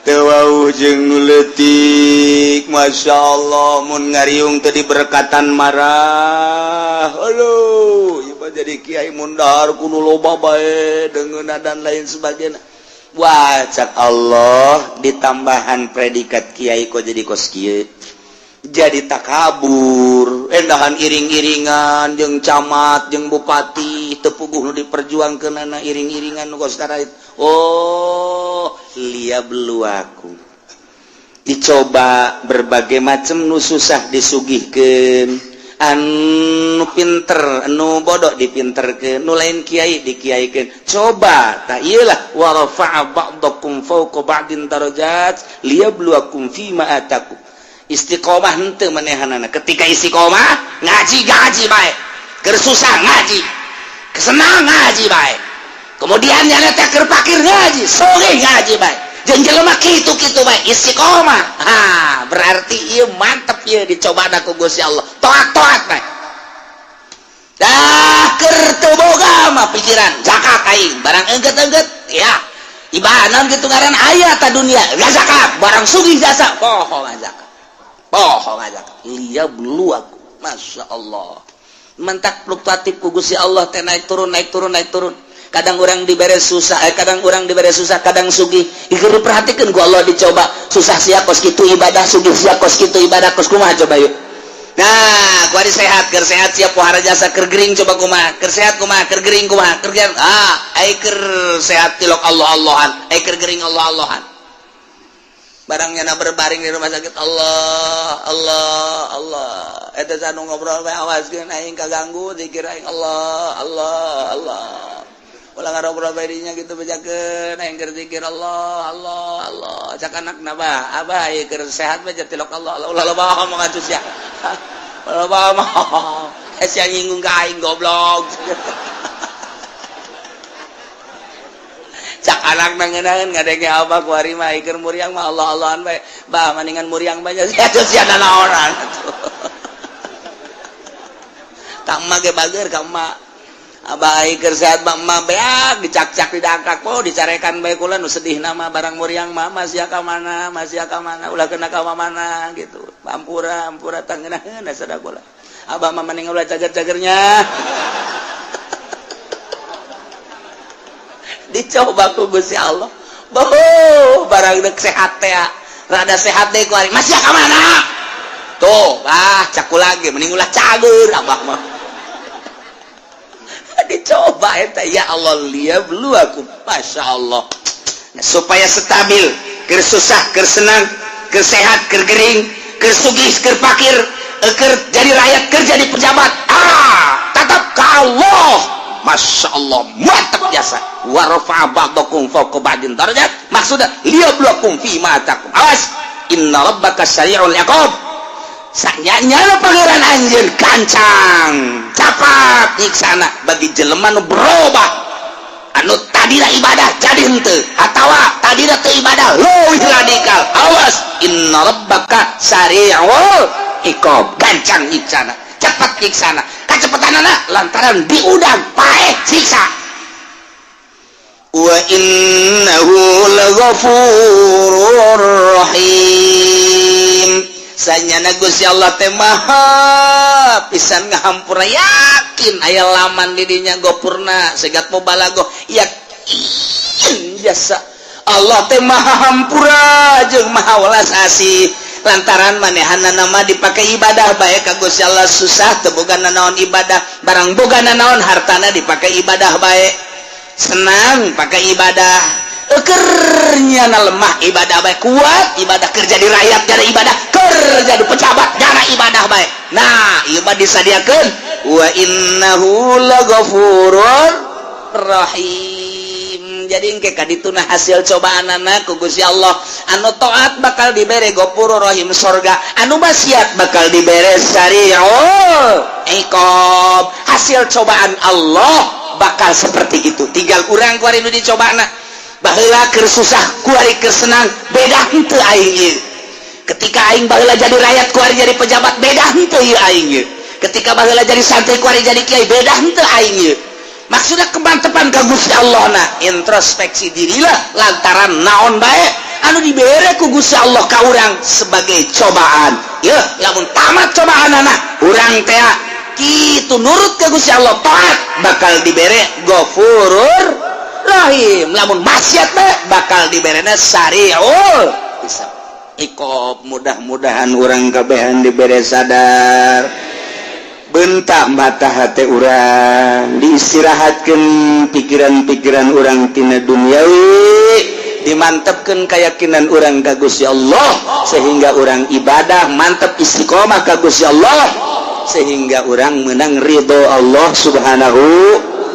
Teu wauh jeung nu leutik Masya Allah mun ngariung teu diberkatan marah. Aduh, ieu mah jadi kiai mun dahar kudu loba bae deungeunna dan lain sebagainya. Wah, cak Allah ditambahan predikat kiai kok jadi kos kieu. Jadi takabur, endahan iring-iringan jeung camat jeung bupati teu puguh nu diperjuangkeunana iring-iringan nu kos karait. Oh, liyabluwakum. Dicoba berbagai macam nu susah disugihkeun, anu pinter, anu bodoh dipinterkeun, nu lain kiai dikiaikeun. Coba tah ieu lah wa rafa'a ba'dakum fawqa ba'din darajat liyabluwakum fima atakum. Istiqomah henteu manehanana. Ketika istiqomah ngaji ngaji bae. Keur susah ngaji, kesenang ngaji bae. Kemudian nyana teh keur pakir ngaji, sugih ngaji bae. Jeung jelema kitu-kitu bae istiqomah. Ha, berarti ieu mantep ieu dicobana ku Gusti Allah. Toat-toat bae. Dah keur teu boga mah pikiran zakat aing, barang engget-engget ya. Ibanan kitu ngaran aya ta dunia, zakat, barang sugih jasa, poho zakat. Poho zakat. Liyabluwakum. Masya Allah. Mentak fluktuatif ku Gusti Allah teh naik turun naik turun naik turun. Kadang orang dibere susah, kadang orang dibere susah, kadang sugih. Ieu diperhatikeun ku Allah dicoba. Susah sia kos kitu ibadah, sugih sia kos kitu ibadah, kos kumaha coba yuk. Nah, ku ari sehat, keur sehat sia pohara jasa, keur gering coba kumaha, keur sehat kumaha, keur gering kumaha, keur gering. Ah, ai keur sehat tilok Allah-Allahan, ai keur gering Allah-Allahan. Barangnya na berbaring di rumah sakit, Allah, Allah, Allah. Eta sanu ngobrol bae, awaskeun aing kaganggu zikir aing, Allah, Allah, Allah. Ulah ngarobrol bae dinya gitu, bejakeun aing keur zikir, Allah, Allah, Allah. Cak anakna, "Bah, abah ieu keur sehat bae tilok Allah, Allah." Ulah loba ngomong atuh sia, ulah loba ngomong, sia nyinggung ka aing, goblok. Cak anak nangenaeun ngadenge abah kuari mah keur muriang mah Allah Allahan bae. Bah, mendingan muriang banyak sia atuh, sia nanaonan ka emak ge, bager ka emak. Abah keur sehat mah emak beak dicakcak, didangkak po, dicarekan bae. Kula nu sedih nama barang muriang mah masih ka mana, masih ka mana, ulah kena ka mana gitu. Ampura, ampura, tangeunaheun asa kula. Abah mah mending ulah cager-cagernya. Dicoba ku Gusti Allah. Boh, barang dek sehat teh, rada sehat deh kuari masih ka mana tuh. Ah, caku lagi mending ulah cager abah mah. Dicoba eta, ya Allah, liyabluwakum, Masya Allah. Nah, supaya stabil, keur susah, keur senang, keur sehat, keur gering, keur sugih, keur pakir, keur jadi rakyat, keur jadi pejabat, ah, tetap ke Allah. Masya Allah, mantap jasa. Wa rafa'a ba'dakum fawqa ba'din darajat, maksudnya liyabluwakum fi ma atakum. Awas, inna rabbaka sari'ul iqab. Sanyanya Pangeran anjeun gancang capat nyiksana bagi jelema nu berubah, anu tadina ibadah jadi henteu, atawa tadina teu ibadah leuwih radikal. Awas, inna rabbaka sari'ul iqab, gancang nyiksana, cepat nyiksana. Kacepetanana lantaran diudang paeh siksa. Wa innahu laghafurur rahim. Sanyana Gusti Allah teh maha pisan ngahampura. Yakin aya laman di dinya gopurna segat mubalaghah, yakin jasa Allah teh maha hampura jeung maha welas asih, lantaran manehana nama dipakai ibadah baik ka Gusti Allah. Susah teu boga nanaon, ibadah. Barang boga nanaon, hartana dipakai ibadah baik. Senang, pakai ibadah. Ekernya na lemah, ibadah baik. Kuat, ibadah. Kerja di rakyat jara ibadah, kerja di pejabat jara ibadah baik. Nah, ieu mah disadiakeun wa innahu laghafurur rahim. Jadi engke kadituna hasil cobaan anak ku Gusti Allah. Anu taat bakal dibere Ghafurur Rahim, sorga. Anu maksiat bakal dibere sari'ul iqab. Hasil cobaan Allah bakal seperti itu. Tinggal urang kuari nu dicobana. Baheula keur susah, kuari keur senang, beda henteu aing ieu? Ketika aing baheula jadi rakyat, kuari jadi pejabat, beda henteu ieu aing ieu? Ketika baheula jadi santri, kuari jadi kiai, beda henteu aing ieu? Maksudnya kemantepan ka Gusti Allah. Nah, introspeksi dirilah, lantaran naon bae anu dibere ku Gusti Allah ka urang sebagai cobaan ya. Lamun tamat cobaan anak urang teh kitu, nurut ke Gusti Allah, taat, bakal dibere Ghafurur Rahim. Lamun maksiat bae, bakal diberena sari'ul hisab, iqab. Mudah-mudahan urang kabehan dibere sadar, bentak mata hati urang, diistirahatkan pikiran-pikiran urang tina duniawi, dimantapkan keyakinan urang ka Gusti Allah, sehingga urang ibadah mantap, istiqomah ka Gusti Allah, sehingga urang menang ridho Allah Subhanahu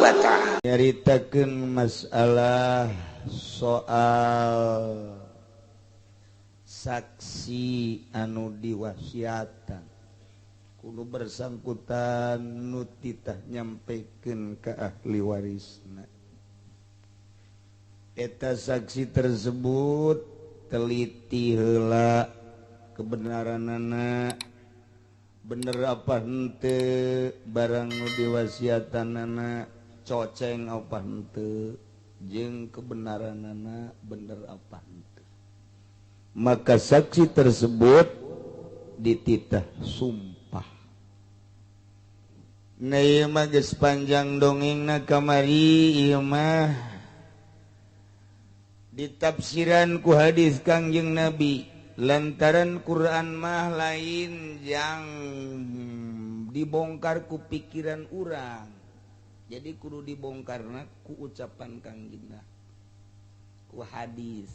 wa Ta'ala. Nyaritakeun masalah soal saksi anu diwasiatan kudu bersangkutan nu titah nyampekeun ke ahli warisna. Eta saksi tersebut teliti heula kebenaranana, bener apa henteu barang nu diwasiatanana, coceng apa henteu, jeung kebenaranana bener apa henteu. Maka saksi tersebut dititah sumpah. Nah, ieu mah geus panjang dongengna kamari. Ieu mah ditafsiran ku hadis Kangjeng Nabi, lantaran Quran mah lain yang dibongkar ku pikiran urang, jadi kudu dibongkarna ku ucapan Kangjeng, ku hadis.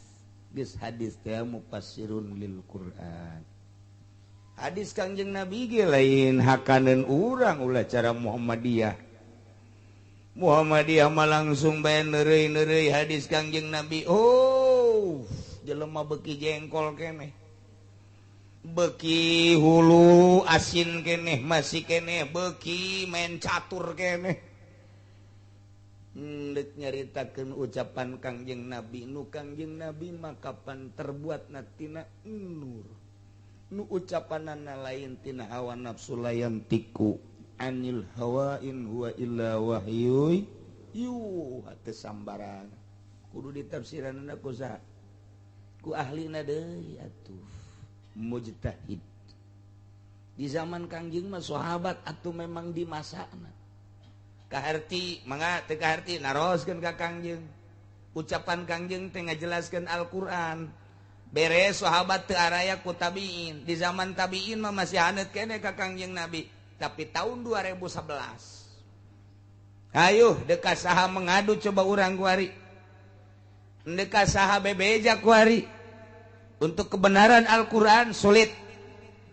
Geus hadis teh mufassirun lil Quran. Hadis Kangjeng Nabi ge lain hakaneun urang ulah cara Muhammadiyah. Muhammadiyah mah langsung bae neureuy-neureuy hadis Kangjeng Nabi. Oh, jelema beuki jengkol keneh. Beuki hulu asin keneh masih keneh beuki main catur keneh. Ndek nyaritakeun ucapan Kangjeng Nabi nu Kangjeng Nabi mah kapan terbuatna tina nur. Nu ucapanana lain tina hawa nafsu layan tiku anil hawa in huwa illa wahyu yuha teu sambarangan kudu ditafsiranna ku saha ku ahlina deui atuh mujtahid. Di zaman Kangjeng mah sahabat atuh memang di masana kaharti mangga teu kaharti naroskeun ka Kangjeng ucapan Kangjeng teh ngajelaskeun Al-Qur'an. Beres sahabat teu araya ku tabiin. Di zaman tabiin mah masih haneut keneh ka Kangjeng Nabi. Tapi tahun 2011. Hayuh deka saha mengadu coba urang kuari. Deka saha bebeja kuari. Untuk kebenaran Al-Qur'an sulit.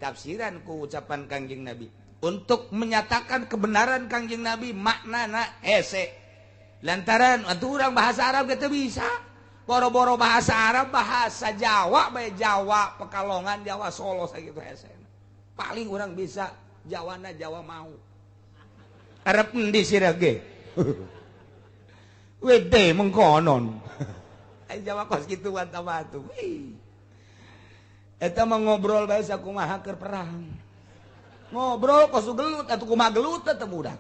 Tafsiran ku ucapan Kangjeng Nabi. Untuk menyatakan kebenaran Kangjeng Nabi maknana hese. Lantaran atuh urang bahasa Arab ge teu bisa. Boro-boro bahasa Arab, bahasa Jawa bae Jawa Pekalongan, Jawa Solo sakitu hese. Paling urang bisa Jawana Jawa mau. Arab endi sira ge? Wede mengkonon. Ai Jawa kos kitu tambah atuh. Eta mah ngobrol bae sakumaha keur perang. Ngobrol kos gelut atuh kumaha gelut teh budak.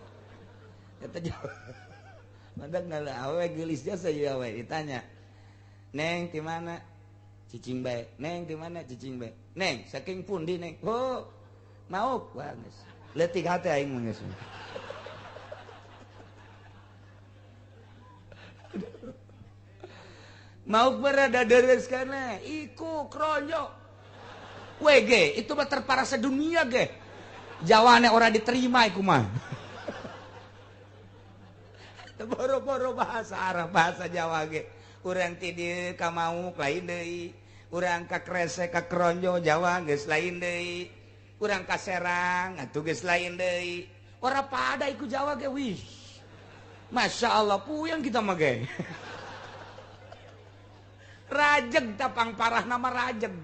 Eta Jawa. Mandak awe geulis jasa ieu awe ditanya. Neng di mana? Cicing bae. Neng di mana? Cicing bae. Neng saking pundi neng? Oh, mauk wah geus. Leutik hate aing mah geus. Mauk berada deres kana iku kronyo. WG itu mah terparah sedunia ge. Jawane ora diterima iku mah. Boro-boro bahasa Arab, bahasa Jawa ge. Urang ti dieu ka Mauk lain deui, urang ka Kresek ka Kronjo Jawa geus lain deui, urang ka Serang atuh geus lain deui. Ora pada iku Jawa ge wih. Masya Allah puyeng kita mah ge. Rajeg tapang parah nama rajeg.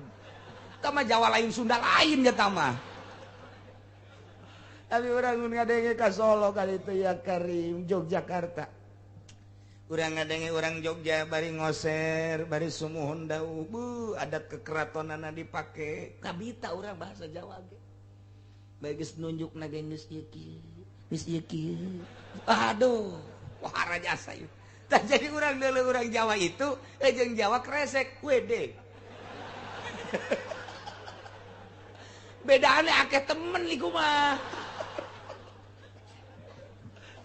Tama Jawa lain Sunda lain ya tama. Tapi urang ngadenge ka Solo kali itu ya Karim Yogyakarta. Urang ngadenge urang Jogja bari ngoser, bari sumuhun dau, bu adat kekeratonana dipake. Kabita urang bahasa Jawa ge. Bae geus nunjukna ge geus ieu kieu, geus ieu kieu. Aduh, wah rajasa ieu. Tah jadi urang deuleu urang Jawa itu jeung Jawa kresek WD. Bedane akeh temen iku mah.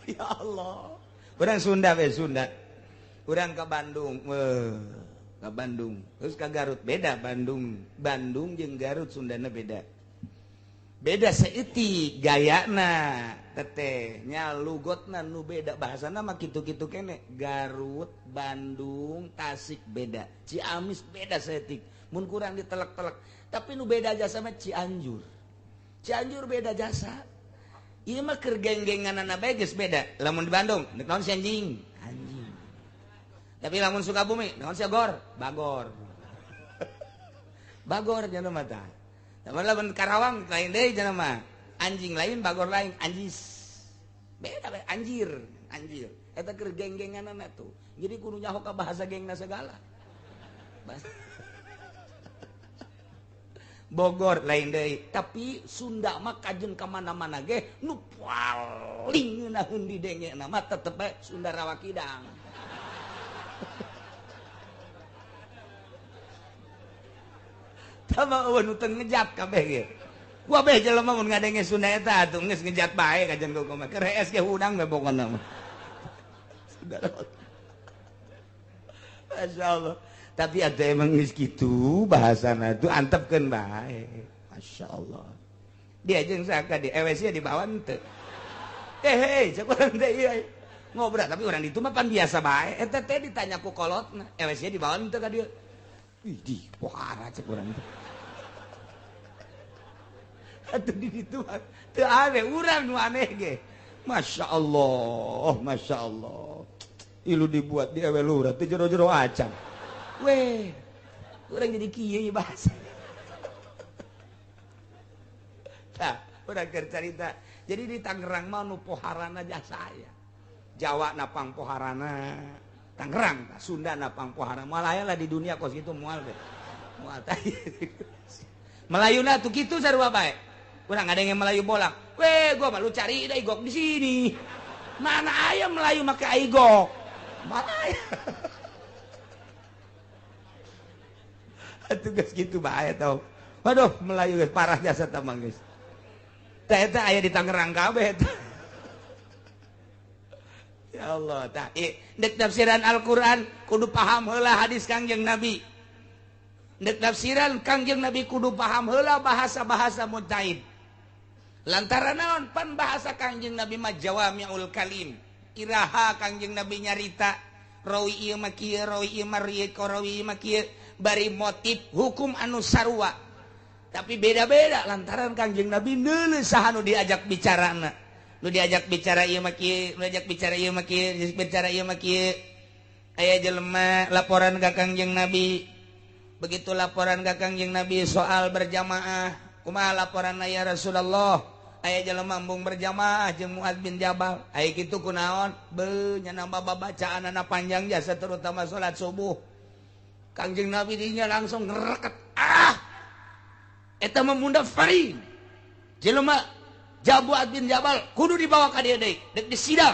Ya Allah. Urang Sunda we Sunda. Urang ke Bandung, ke Bandung. Terus ke Garut beda Bandung. Bandung jeung Garut Sundana beda. Beda saeutik gayana teteh nya lugotna nu beda bahasana mah kitu-kitu kene. Garut, Bandung, Tasik beda. Ciamis beda saeutik. Mun kurang ditelek-telek. Tapi nu beda jasa mah Cianjur. Cianjur beda jasa. Ieu mah keur geng-genganana bae geus beda. Lamun di Bandung, deuk naon si anjing? Anjing. Tapi lamun Sukabumi, naon si gor? Bagor. Bagor nya mah tah. Lamun lamun Karawang lain deui nya mah. Anjing lain, bagor lain, anjis. Beda bae anjir, anjir. Eta keur geng-genganana tuh. Jadi kudu nyaho ka bahasa gengna segala. Bogor lain deui, tapi Sunda mah kajen ka mana-mana ge nu paling ngeunaheun didengena mah tetep bae Sunda Rawakidang. Tama eueuh nu teu ngejat kabeh ge. Kabeh jelema mun ngadenge Sunda eta atuh geus ngejat bae kajen kumaha. Keur hees ge hudang we pokona mah. Sunda Rawakidang. Masyaallah. Tapi ada emang geus kitu bahasana tuh antepkeun bae. Masya Allah. Dia jeung saka di EWC dibawa henteu. Hei, cek urang teh ieu. Ngobrol tapi urang ditu mah pan biasa bae. Eta teh ditanya ku kolotna, EWC dibawa henteu ka dieu. Ih, di pohara cek urang teh. Atuh di ditu teu aneh, urang nu aneh ge. Masya Allah, Masya Allah. Ilu dibuat di ewe lurah teu jero-jero acan. Weh, urang jadi kieu bahasa. Tah, urang keur carita. Jadi di Tangerang mah nu poharana jasa aya. Jawa napang poharana, Tangerang, Sunda napang poharana. Moal aya lah di dunia kos kitu moal deh. Moal tah. Melayuna tuh kitu sarua bae. Urang ada yang Melayu bolak. Weh, gua mah lu cari dah igok di sini. Mana aya Melayu make igok? Mana aya? Atuh geus kitu bae tau. Waduh, Melayu geus parah jasa tamang geus. Tah eta aya di Tangerang kabeh eta. Ya Allah, tah dek tafsiran Al-Qur'an kudu paham heula hadis Kangjeng Nabi. Dek tafsiran Kangjeng Nabi kudu paham heula bahasa-bahasa mujtahid. Lantaran naon pan bahasa Kangjeng Nabi mah jawami'ul kalim. Iraha Kangjeng Nabi nyarita rawi ieu mah kieu, rawi ieu mah rieu, rawi ieu mah kieu, bari motif hukum anu sarua. Tapi beda-beda lantaran Kangjeng Nabi neuleuh saha nu diajak bicarana. Nu diajak bicara ieu mah kieu, nu diajak bicara ieu mah kieu, diajak bicara ieu mah kieu. Aya jelema laporan ka Kangjeng Nabi. Begitu laporan ka Kangjeng Nabi soal berjamaah, kumaha laporanna ya Rasulullah? Aya jelema embung berjamaah jeung Muadz bin Jabal. Aya kitu kunaon? Beuh nya nambah babacaanana panjang jasa terutama salat subuh. Kangjeng Nabi dinya langsung ngereket. Ah! Eta mah mundafarin. Jelema Muadz bin Jabal kudu dibawa ka dieu deui, deuk disidang.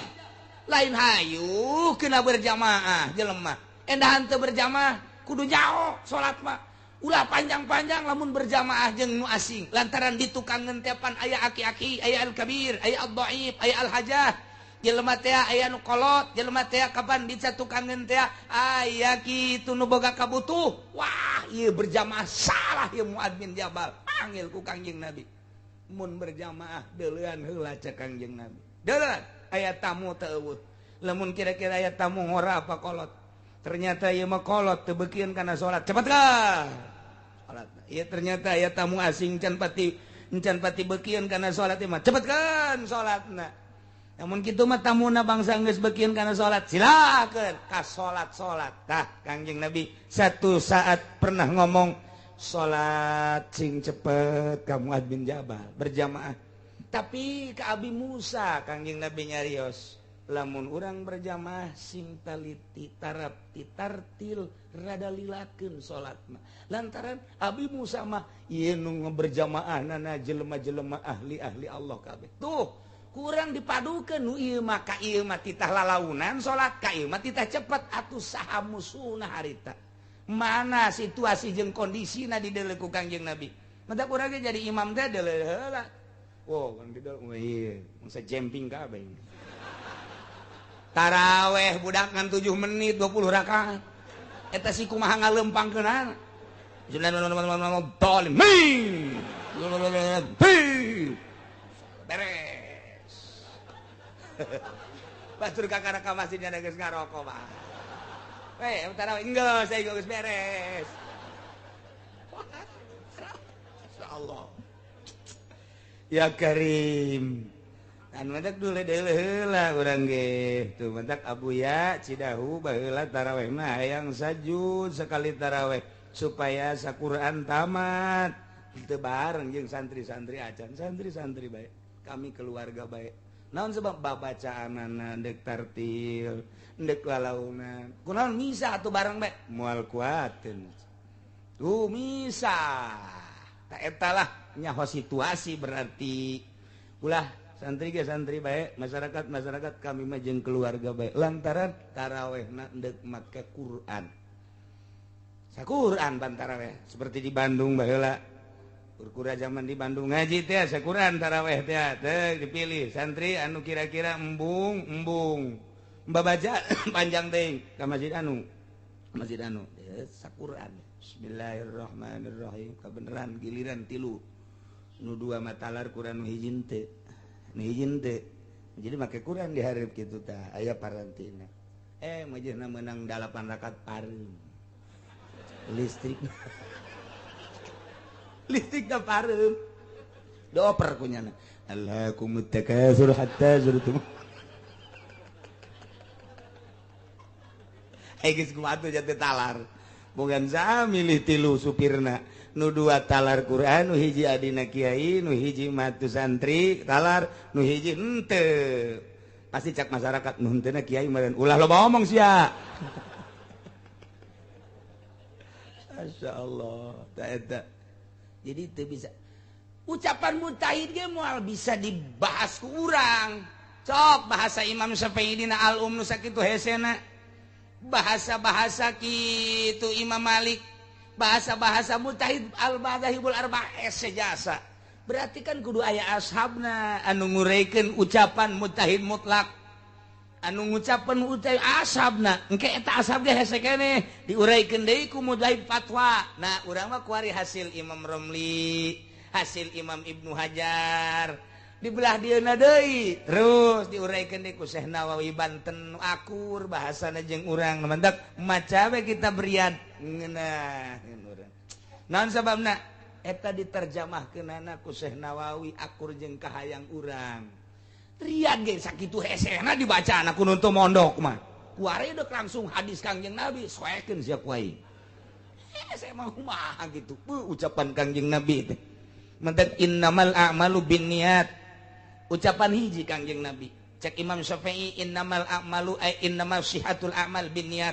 Lain hayu kena berjamaah jelema. Endahan teu berjamaah kudu nyaho salat mah. Ulah panjang-panjang lamun berjamaah jeung nu asing lantaran di tukang ngentepan aya aki-aki, aya al-kabir, aya al-dhaif, aya al-hajah. Jelema teh aya nu kolot, jelema teh kapan di tukang teh aya kitu nu boga kabutuh. Wah, ieu berjamaah salah ieu Muadz bin Jabal. Panggil ku Kangjeng Nabi. Mun berjamaah deuleuan heula cek Kangjeng Nabi. Deuleuan aya tamu teu eueuh. Lamun kira-kira aya tamu ngora apa kolot. Ternyata ieu mah kolot teu beukieun kana salat. Cepet ka. Salat. Ieu ternyata aya tamu asing can pati beukieun kana salat ieu mah. Cepet kan salatna. Namun kitu mah tamuna bangsa geus beukieun kana salat, silakeun ka salat-salat. Tah Kangjeng Nabi satu saat pernah ngomong salat sing cepet ka Muadz bin Jabal berjamaah. Tapi ka Abi Musa Kangjeng Nabi nyarios, lamun urang berjamaah sing taliti tarapti tartil rada lilakeun salatna. Lantaran Abi Musa mah ieu nu berjamaah nana jelema-jelema ahli-ahli Allah kabeh. Tuh kurang dipadukeun nu ieu mah ka ieu mah titah lalaunan salat ka ieu mah titah cepet atuh saha musuhna harita. Mana situasi jeung kondisina dideuleu ku Kangjeng Nabi. Mata urang ge jadi imam teh deuleu heula. Wow, kan dideuleu ieu mangsa jemping kabeh. Taraweh budak ngan 7 menit 20 rakaat. Eta si kumaha ngalempangkeunana. Beres. Batur kakara ka masjid nya geus ngarokok mah. Weh, taraweh enggeus saya geus beres. Insyaallah. Ya Karim. Anu mantak dulu deuleu heula urang ge. Tuh mantak Abuya Cidahu baheula taraweh mah hayang sajud sekali taraweh supaya saquran tamat. Teu bareng jeung santri-santri acan, santri-santri bae. Kami keluarga bae. Naon sebab babacaanana deuk tartil, deuk lalaunan. Kunaon misa atuh bareng bae? Moal kuateun. Tuh misa. Ta eta lah nyaho situasi berarti. Ulah santri ge santri bae, masyarakat masyarakat kami mah jeung keluarga bae. Lantaran tarawehna deuk make Quran. Saquran ban taraweh seperti di Bandung baheula. Kurkura zaman di Bandung ngaji teh saquran taraweh teh teh dipilih santri anu kira-kira embung embung. Babaca panjang teuing ka masjid anu. Masjid anu saquran. Bismillahirrahmanirrahim. Kabeneran giliran tilu. Nu dua matalar Quran nu hiji teu. Nu hiji teu. Jadi make Quran dihareup kitu tah aya parantina. Majehna meunang 8 rakaat pareum. Listrik. Listrik da pareum. Dioper kunyana. Alhaakumut takatsur hatta zurtum. Geus kumaha atuh jatuh talar. Bogan saha milih tilu supirna. Nu dua talar Quran, nu hiji adina kiai, nu hiji matu santri talar, nu hiji henteu. Pasti cak masyarakat nu henteuna kiai meureun ulah loba omong sia. Masyaallah, ta eta. Jadi teu bisa. Ucapan mujtahid ge moal bisa dibahas ku urang. Cok bahasa Imam Syafi'i dina al-Um nu sakitu hesena. Bahasa-bahasa kitu Imam Malik, bahasa-bahasa mujtahid al-madzahibul arba'ah sejasa. Berarti kan kudu aya ashabna anu ngureikeun ucapan mujtahid mutlak. Anu ngucapan ucap ashabna, engke eta ashab ge hese keneh diuraikeun deui ku mujtahid fatwa. Nah, urang mah kuari hasil Imam Romli, hasil Imam Ibnu Hajar. Dibelah dieuna deui terus diuraikan deui ku Syekh Nawawi Banten akur bahasana jeung urang mantak maca we kita berian ngeunah urang naon sababna eta diterjemahkeunana ku Syekh Nawawi akur jeung kahayang urang rian ge sakitu hesena dibacana ku nu teu mondok mah kuari deuk langsung hadis Kangjeng Nabi soekeun sia ku aing hese mah kumaha kitu ucapan Kangjeng Nabi teh mantak innamal a'malu binniyat. Ucapan hiji Kangjeng Nabi cek Imam Syafi'i innamal a'malu ay innamal sihatul a'mal binniyat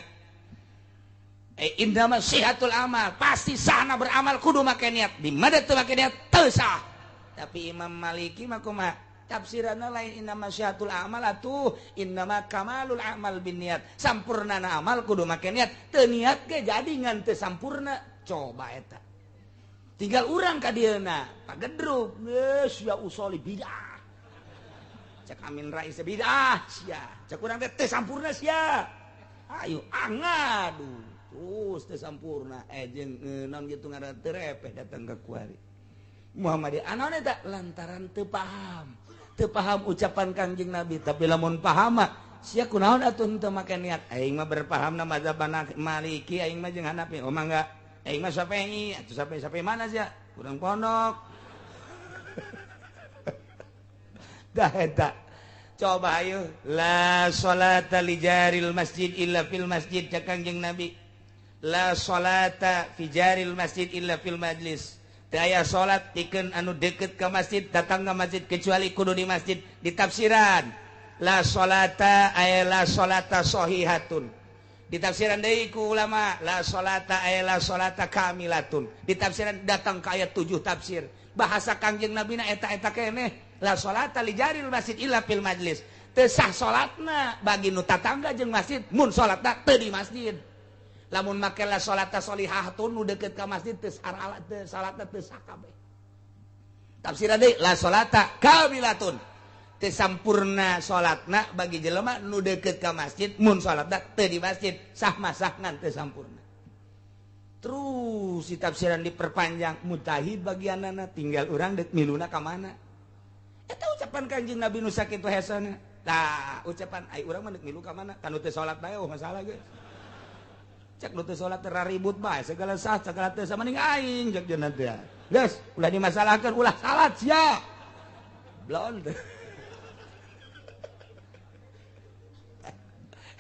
ay innamal sihatul amal pasti sahna beramal kudu make niat di mana teu make niat teu sah. Tapi Imam Maliki mah kumaha tafsiranna lain innamal sihatul amal atuh innama kamalul a'mal binniyat sampurnana amal kudu make niat teu niat ge jadi ngan teu sampurna. Coba eta tinggal urang ka dieuna pagedruk geus ya usoli bidah cek Amin Rais bidah sia cek urang teh teu sampurna sia ayo angadu terus teu sampurna jeung naon kitu ngaran teu repeh datang ka kuari Muhammadiyah anaon eta lantaran teu paham ucapan Kangjeng Nabi. Tapi lamun paham mah sia kunaon atuh henteu make niat aing mah berpahamna mazhab Maliki aing mah jeung Hanafi oh mangga aing mah Syafi'i atuh sampai mana sia urang pondok. Dah eta coba ayo la salata li jaril masjid illa fil masjid cek Kangjeng Nabi la salata fi jaril masjid illa fil majlis teu aya salat pikeun anu deukeut ka masjid datang ka masjid kecuali kudu di masjid ditafsiran la salata ay la salata sahihatun ditafsiran deui ku ulama la salata ay la salata kamilatun ditafsiran datang ka ayat 7 tafsir bahasa Kangjeng Nabi na eta-eta keneh la salata li jaril masjid illa fil majlis teu sah salatna bagi nu tatangga jeung masjid mun salatna teu di masjid lamun make la salata sholihatun nu deukeut ka masjid teu teu salatna teu sah kabeh tafsiran deui la salata kamilatun teu sampurna salatna bagi jelema nu deukeut ka masjid mun salatna teu di masjid sah masah ngan teu sampurna. Terus si tafsiran diperpanjang mujtahid bagianana tinggal urang deuk miluna ka mana eta ucapan Kangjeng Nabi nu sakitu hesena. Tah ucapan ai urang mah deuk milu ka mana kan teu salat bae oh masalah geus cek nu teu salat teh ribut bae segala sah segala teu sama ning aing cek jeung teh geus ulah dimasalahkeun ulah salat sia blon.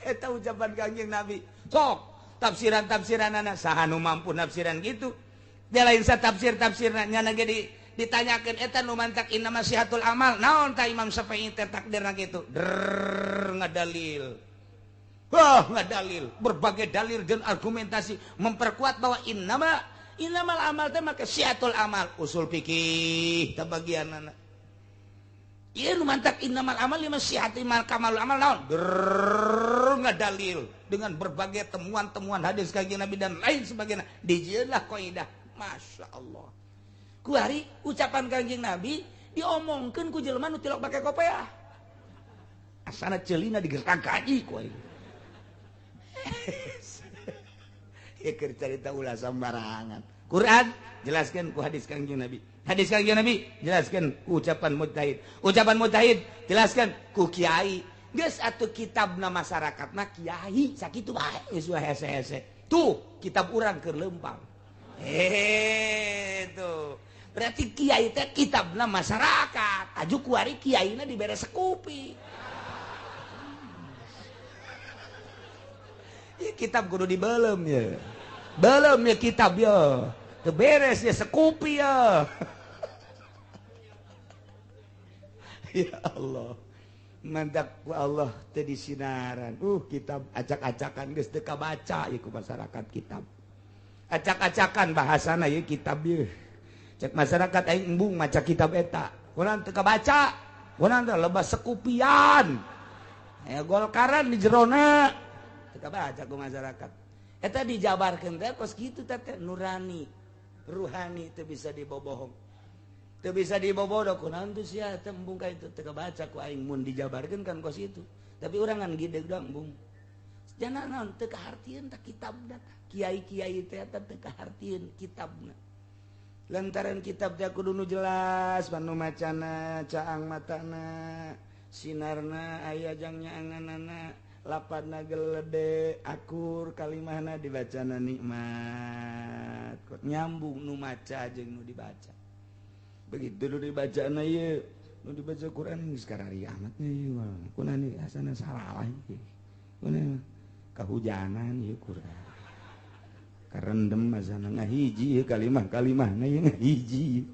Eta ucapan Kangjeng Nabi sok tafsiran-tafsiranana saha nu mampu nafsiran kitu dia lain sa tafsir-tafsirna nyana ge ditanyakeun eta nu mantak innama sihatul amal naon ta Imam Syafi'i teh takdirna kitu drrrr ngadalil wah ngadalil berbagai dalil dan argumentasi memperkuat bahwa innamal amal teh make sihatul amal usul fikih teh bagianana ieu nu mantak innamal amal lima sihatul amal kamalul amal naon drrrr ngadalil dengan berbagai temuan-temuan hadis Kangjeng Nabi dan lain sebagainya dijieunlah kaidah. Masya Allah kuari ucapan Kangjeng Nabi diomongkeun ku jelema nu tilok make kopeah asana ceulina digertang gaji ku aing. Ieu keur carita ulah sambarangan. Quran jelaskeun ku hadis Kangjeng Nabi. Hadis Kangjeng Nabi jelaskeun ku ucapan mujtahid. Ucapan mujtahid jelaskeun ku kiai. Geus atuh kitabna masyarakatna kiai sakitu bae geus hese-hese. Tuh kitab urang keur lempang. Tuh. Berarti kiai teh kitabna masyarakat. Aju kuari kiaina dibere sekupi. Ya, kitab kudu dibelem ya. Belem ya kitab ya. Teu beres ya sekupi ya. Ya Allah. Mantak ku Allah teu disinaran. Kitab acak-acakan geus teu kabaca ieu ku masyarakat kitab. Acak-acakan bahasana ieu kitab ieu. Cek masyarakat aing embung maca kitab eta. Kunaon teu kabaca? Kunaon teh lebah sekupian. Aya golkaran di jerona. Teu kabaca ku masyarakat. Eta dijabarkeun teh kos kitu teh nurani. Ruhani teu bisa dibobohong. Teu bisa dibobodo kunaon teh sia teh embung ka itu teu kabaca ku aing mun dijabarkeun kan kos kitu. Tapi urang ngan gideg doang embung. Jana naon teu kahartieun tah kitabna. Kiai-kiai teh eta teu kahartieun kitabna. Lantaran kitab teh kudu nu jelas panu macana caang matana sinarna aya jang nyaanganana lapadna gelede akur kalimahna dibacana nikmat nyambung nu maca jeung nu dibaca. Begitu nu dibacana ieu nu dibaca Quran geus karari amat ieu kunaon asana salah ieu kunaon kahujanan ieu Quran karendem asana ngahiji kalimah-kalimahna ieu ngahiji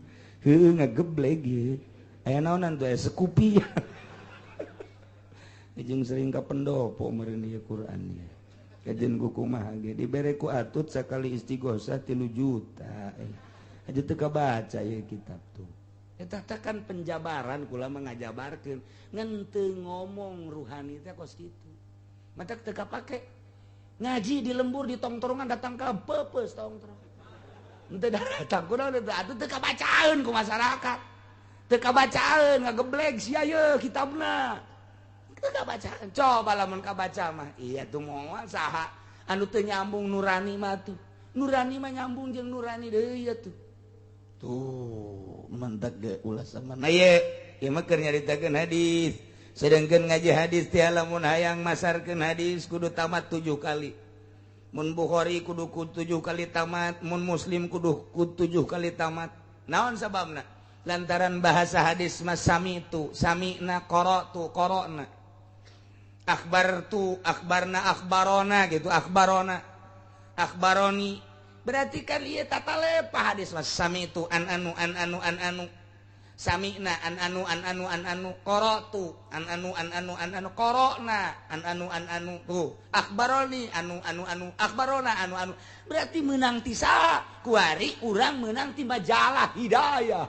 heuh ngagebleg ieu aya naonan tuh aya sekupi jeung sering ka pendopo meureun ieu Quran ieu kajen ku kumaha ge dibere ku atut sakali istighosah 3 juta aja teu kabaca ieu kitab tuh eta teh kan penjabaran kula mah ngajabarkeun ngan teu ngomong ruhani teh kos kitu matak teu kapake ngaji di lembur di tongtrongan datang ke pepes tongtrong henteu datang kunaon atuh teu kabacaeun ku masyarakat teu kabacaeun ngagebleg sia ye kitabna teu kabacaeun coba lamun kabaca mah iya tuh moal saha anu teu nyambung nurani mah tuh nurani mah nyambung jeung nurani deui ye tuh tuh mantak ge ulah sama na ye ieu mah keur nyaritakeun hadis. Sedangkan ngaji hadis teh lamun hayang masarkeun hadis kudu tamat 7 kali. Mun Bukhari kudu 7 kali tamat, mun Muslim kudu 7 kali tamat. Naon sababna? Lantaran bahasa hadis mas samitu, sami'na qara'tu, qara'na. Akhbartu, akhbarna, akhbarona gitu, akhbarona. Akhbaroni. Berarti kan ieu tata lepa hadis mas samitu an anu an anu an anu. Sami'na an anu an anu an anu qara'tu an anu an anu an anu qara'na an anu an anu tuh akhbaroni anu anu anu akhbarona anu anu berarti menang ti saha kuari urang menang ti majalah Hidayah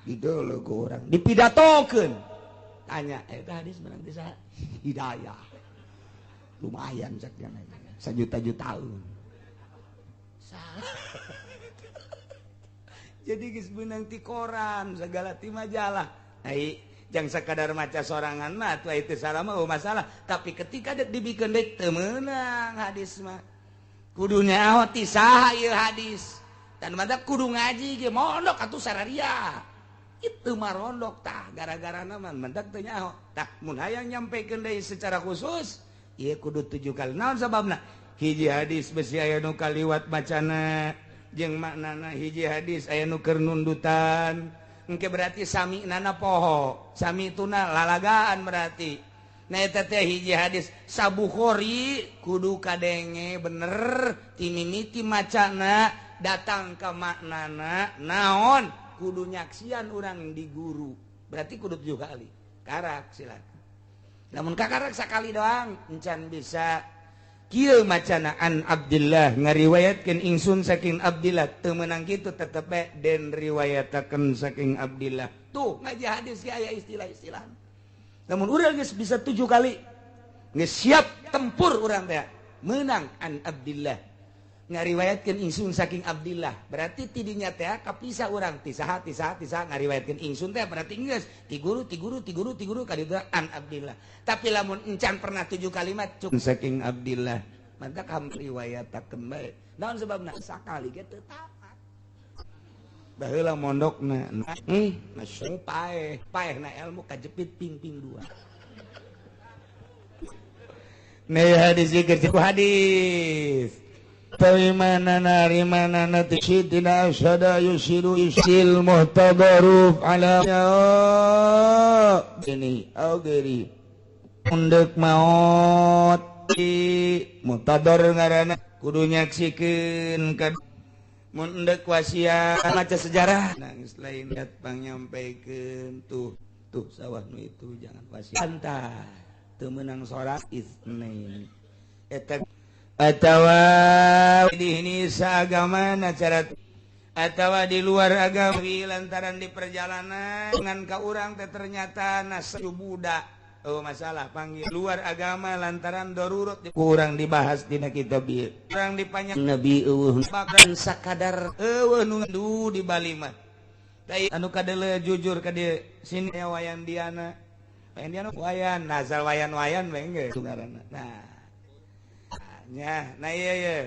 didolo ku urang dipidatokeun tanya eta hadis menang ti saha Hidayah lumayan cek dia sajuta-jutaan salah. Jadi geus beunang ti koran segala ti majalah. Ai jang sakadar maca sorangan mah atuh teu salah mah masalah, tapi ketika dek dibikeun deui teu meunang hadis mah. Kudu nyaho ti saha ieu hadis. Dan mantap kudu ngaji ge mondok atuh sararia. Itu mah rondok tah gara-garana mah mendak teu nyaho. Tah mun hayang nyampekeun deui secara khusus ieu kudu 7 kali. Naon sababna? Hiji hadis besi aya nu kaliwat macana jeung maknana hiji hadis aya nu keur nundutan engke berarti sami nana poho sami tuna lalagaan berarti nah eta teh hiji hadis Sabukhori kudu kadenge bener ti mimiti macana datang ka maknana naon kudu nyaksian urang di guru berarti kudu 7 kali karak silakan lamun kakarak sakali doang encan bisa kieu macana an Abdillah ngariwayatkeun ingsun saking Abdillah teu meunang kitu tetep bae den riwayatakeun saking Abdillah tuh ngaji hadis ge aya istilah-istilah lamun urang geus bisa 7 kali geus siap tempur urang teh meunang an Abdillah ngariwayatkeun ingsun saking Abdillah berarti tidinya teh kapisah urang ti saha ti saha ti saha ngariwayatkeun ingsun teh berarti geus ti guru ti guru ti guru ti guru ka ditu an Abdillah. Tapi lamun encan pernah 7 kalimat cuk saking Abdillah mantap ham riwayatakeun bae naon sababna sakali ge teu tamat baheula mondokna masya paeh paehna ilmu kajepit ping-ping 2 Nih hadis zikir ku hadis. Tarimana narimana natishidina asyhada yusiru isil muhtadaruf ala ini au geri undek maot muhtadar ngaranna kudu nyaksikeun ka mun endek wasiat maca sejarah nangis lain lihat pangnyampeikeun tuh tuh sawah nu itu jangan wasiat antah teu meunang sorak isnain eta atawa di ini seagama cara atawa di luar agama lantaran di perjalanan dengan ka urang teh ternyata nasib budak oh masalah panggil luar agama lantaran darurat kurang dibahas dina kitab ieu urang dipanyak nabi eueuh bahkan sakadar eueuh nu di Bali mah tah anu kadeuleu jujur ka dieu sini wayan diana wayan diana wayan nasal wayan-wayan we geus ngaranna nah nya, nah iya iya.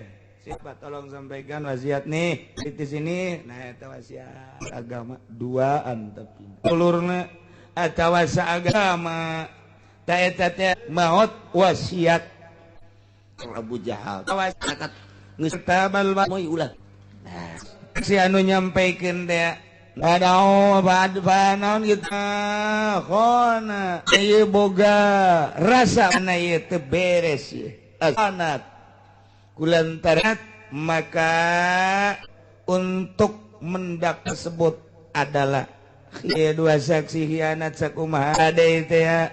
Siapa tolong sampaikan wasiat nih di sini. Nah itu wasiat agama duaan tapi ulurna atawa saagama ta eta teh maot wasiat Abu Jahal. Wasiat geus tabal moy ulah. Nah, si anu nyampaikeun teh Adao bad naon gitu khona ieu boga rasa na ieu teu beres ieu. Anak kulantaran maka untuk mendak tersebut adalah ya dua saksi hianat sakumaha ada itu ya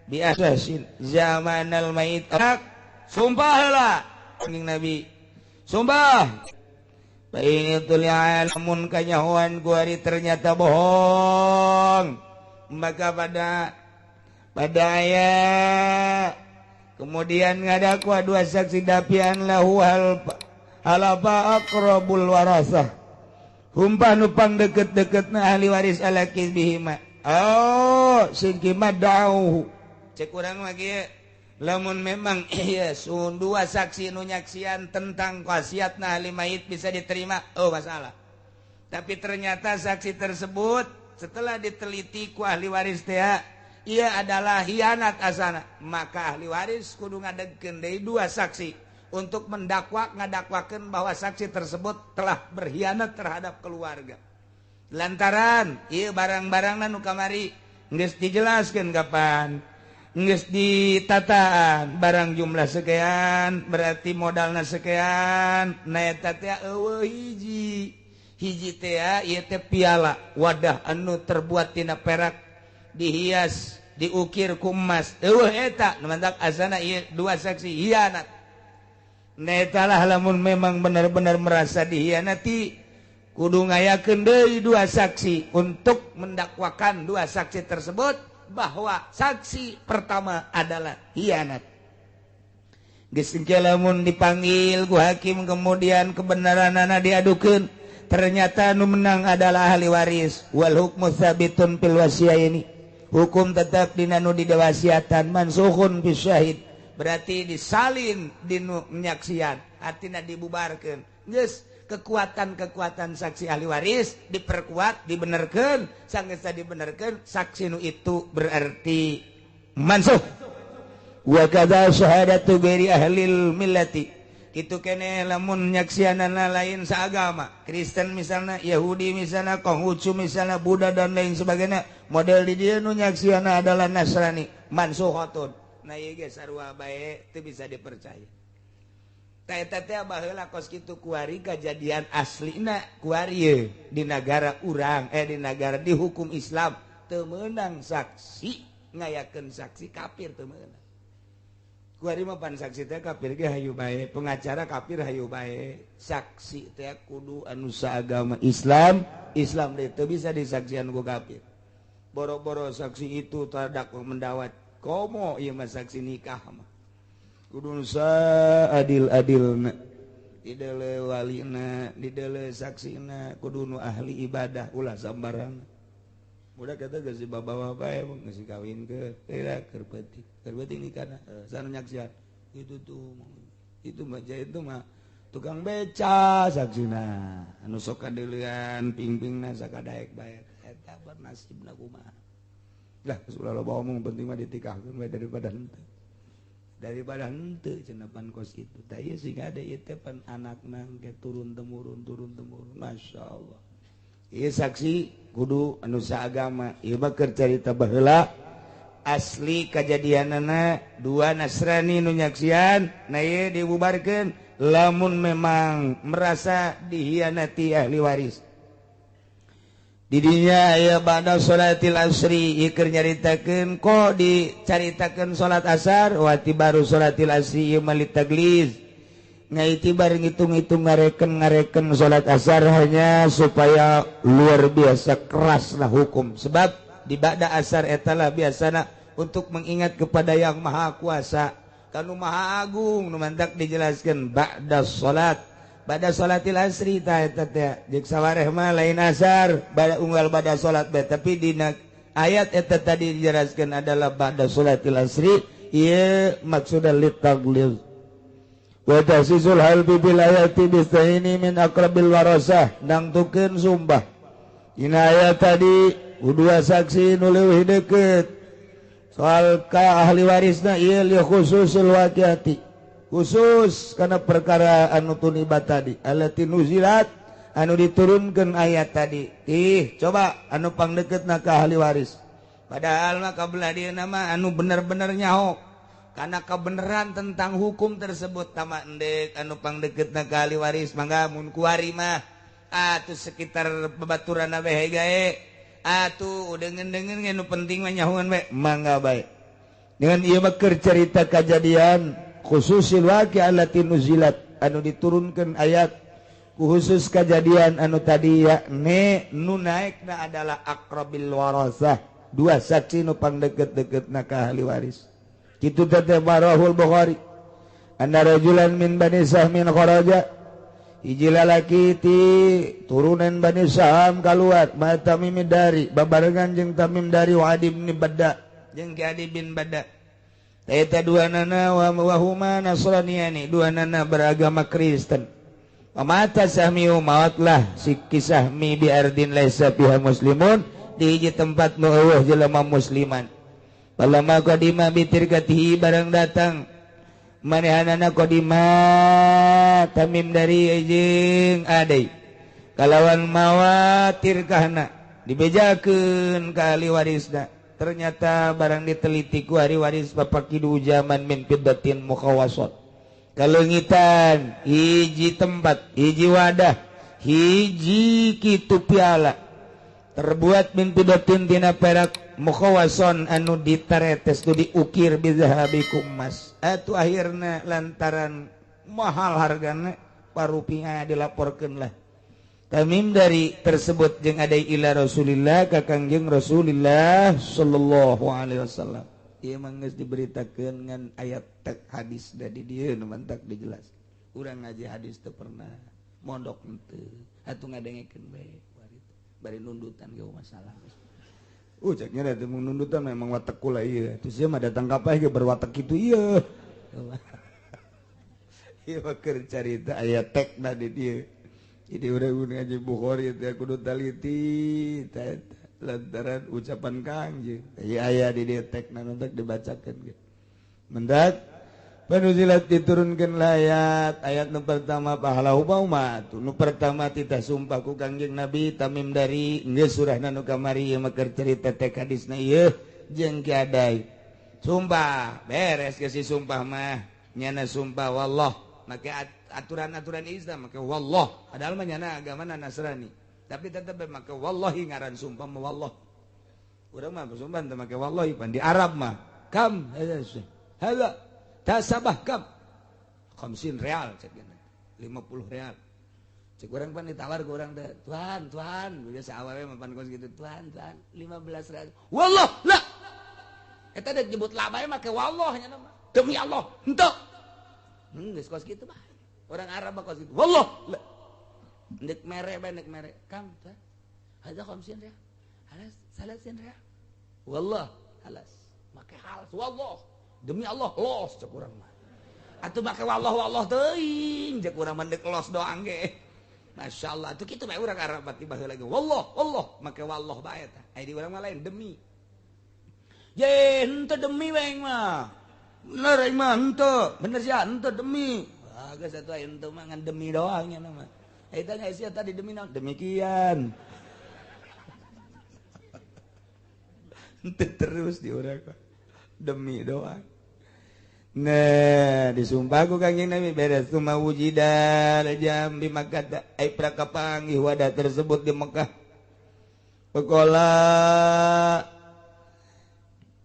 biasasin zamanal mait sumpahlah anjing Nabi sumpah baik itu lamun kanyahoan kuari ternyata bohong maka pada pada ayat kemudian ngadakwa dua saksi dapian lahu hal halapa aqrabul warasah humpah nupang deket-deketna ahli waris ala kizbihima oh sing kima da'uhu cek urang lagi lamun memang iya sun dua saksi nu nyaksian tentang wasiatna ahli mayit bisa diterima oh masalah tapi ternyata saksi tersebut setelah diteliti ku ahli waris teh ia adalah hianat asana maka ahli waris kudu ngadegkeun deui dua saksi untuk mendakwa ngadakwakeun bahwa saksi tersebut telah berkhianat terhadap keluarga lantaran ieu barang-barangna nu kamari geus dijelaskeun kapan geus ditataan barang jumlah sekian berarti modalna sekian na eta teh eueuh hiji hiji teh ieu teh piala wadah anu terbuat tina perak dihias diukir ku emas eueuh eta nu mantak asana ieu dua saksi hianat na eta lah lamun memang benar-benar merasa dihianati kudu ngayakeun deui dua saksi untuk mendakwakan dua saksi tersebut bahwa saksi pertama adalah hianat geus lamun dipanggil ku hakim kemudian kebenaranana diadukeun ternyata nu menang adalah ahli waris wal hukmu sabitun fil wasiyaini hukum tetap dina nu didewasiatan mansukhun fi syahid berarti disalin dinu menyaksian artinya dibubarkeun geus kekuatan-kekuatan saksi ahli waris diperkuat dibenerkeun sanggeus dibenerkeun saksi nu itu berarti mansuh wa kadza syahadatu ghairi ahlil millati kitu kene lamun nyaksianana lain seagama Kristen misalnya Yahudi misalnya Konghucu misalnya Buddha dan lain sebagainya model di dieu nu nyaksiana adalah Nasrani mansuhatun nah ieu ge sarua bae teu bisa dipercaya ta eta teh baheula kos kitu kuari kajadian aslina kuari ye di nagara urang di nagara di hukum Islam teu meunang saksi ngayakeun saksi kafir teu meunang kuari mah pan saksi teh kafir ge hayu bae pengacara kafir hayu bae saksi teh kudu anu saagama Islam Islam teh teu bisa disaksian ku kafir boro-boro saksi itu terdakwa mendawat komo ieu mah saksi nikah mah kudu saadil-adilna dideuleu walina dideuleu saksina kudu nu ahli ibadah ulah sambarang budak eta geus dibawa bae geus kawin ke keur peuting nikahna sana nyaksian itu tuh itu mah itu mah tukang beca saksina anu sok kadeuleuan pingpingna sakadaek bae eta bernasibna kumaha lah ulah loba omong penting mah ditikahkeun we daripada henteu. Daripada henteu cenah pan kos kitu. Tah ieu sing ada ieu teh pan anakna ge turun temurun turun temurun. Masya Allah. Ieu saksi kudu anu saagama. Ieu mah keur carita baheula asli kajadianana dua Nasrani nu nyaksian. Nah ieu dibubarkeun lamun memang merasa dihianati ahli waris. Didinya aya ba'da sholatil asri ieu keur nyaritakeun kok dicaritakeun salat asar wati baru sholatil asri ieu mah litagliz ngaitibar ngitung-ngitung ngareken-ngareken salat asar hanya supaya luar biasa keraslah hukum sebab di ba'da asar eta lah biasana untuk mengingat kepada yang maha kuasa kanu maha agung nu mantak dijelaskeun ba'da salat ba'da sholatil asri ta eta teh jeung sawareh mah lain asar bada unggal ba'da salat bae tapi dina ayat eta tadi dijelaskeun adalah ba'da sholatil asri ieu maksudna litagliz wa tahsisul halbi bil ayati bistaini min aqrabil warasah nangtukeun sumpah dina ayat tadi dua saksi nu leuwih deukeut soal ka ahli warisna ieu li khususul waqiati khusus karena perkara anu tuniba tadi allati nuzilat anu diturunkan ayat tadi ih coba anu pangdeukeutna ka ahli waris padahal mah kabelah dieu mah anu bener-bener nyaho karena kebenaran tentang hukum tersebut tama endek anu pangdeukeutna ka ahli waris mangga mun kuari mah atuh sekitar babaturan bae gae atuh deungeun-deungeun nu penting mah nyahoan bae mangga bae dengan ieu mah keur carita kajadian khususil waqi allati nuzilat anu diturunkan ayat khusus kejadian anu tadi yakni nu naekna adalah aqrabil warasah dua saksi nu pangdeukeut-deukeutna ka ahli waris kitu teh Rahul Bukhari anna rajulan min bani Sahmin kharaja hiji lalaki ti turunan Bani Saham kaluar ma Tamim dari babarengan jeung Tamim dari wa Adi bin Badda jeung Ki Adi bin Badda eta dua nana wa huma nasraniyani dua nana beragama Kristen. Mata sahmi mautlah si kisahmi bi ardin laisa fiha muslimun di hiji tempat nu eueuh jelema musliman. Falamma qadima bi tirkatihi barang datang manehanana qadima Tamim dari jeung Adai kalawan mawa tirkahna dibejakeun ka ahli warisna. Ternyata barang diteliti ku ahli waris bapakidu zaman min fiddatin mukhawasat kalengitan hiji tempat hiji wadah hiji kitu piala terbuat min fiddatin tina perak mukhawason anu ditaretes tu diukir bizahabi ku emas atuh akhirna lantaran mahal hargana parupiah dilaporkeun lah Tamim dari tersebut jeung ada ila Rasulillah ka Kangjeng Rasulillah sallallahu alaihi wasallam. Ieu mah geus diberitakeun ngan ayat tek hadis da di dieu nu mantak dijelas. Urang ngaji hadis teu pernah mondok henteu, atuh ngadengekeun bae bari nundutan ge masalah. Cek nya teh mun nundutan memang watek kula ieu. Terus ieu mah datang ka paeh ge berwatek kitu ieu. Ieu mah keur carita aya tekna di dieu. Jadi urang ngaji Bukhari teh kudu taliti lantaran ucapan Kangjeng. Aya di dieu tekna mendak dibacakeun ge. Mendak panuzilat diturunkeun ayat ayat nu pertama pahalau bauma nu pertama titah sumpah ku Kangjeng Nabi Tamim dari geus surahna nu kamari ieu mah keur carita teh hadisna ieu jeung Ki Adai. Sumpah beres geus si sumpah mah nyana sumpah wallah make aturan-aturan Islam maka wallah padahal mah nyana agama Nasrani tapi tetep maka wallahi ngaran sumpah mah wallah urang mah bersumpah teu make wallahi pan di Arab mah kam hadza tasabah kam 50 real cek 50 real cek urang pan ditawar ku urang teh tuan tuan biasa awewe mah pan kos kitu tuan tuan 15 real wallah la eta da nyebut la bae make wallah nya mah demi Allah henteu geus kos kitu mah orang Arab mah kos kitu wallah ndek mere bae ndek mere kam tah hadza 50 real halas 30 real wallah halas make halas wallah demi Allah los cek urang mah atuh make wallah wallah teuing cek urang mah ndek los doang ge masyaallah atuh kitu bae urang Arab mah tiba heula ge wallah wallah make wallah bae tah aya di urang mah lain demi ye henteu demi bae mah Bener mah henteu, bener sia henteu demi. Wah, geus atuh henteu mah ngan demi doang nya mah. Eta nya sia tadi demi naon? Demikian. Henteu terus di urang demi doang. Nah, disumpah ku Kangjeng Nabi beres tuma wujida jam di Makkah ai prakapanggih wadah tersebut di Mekah. Pakola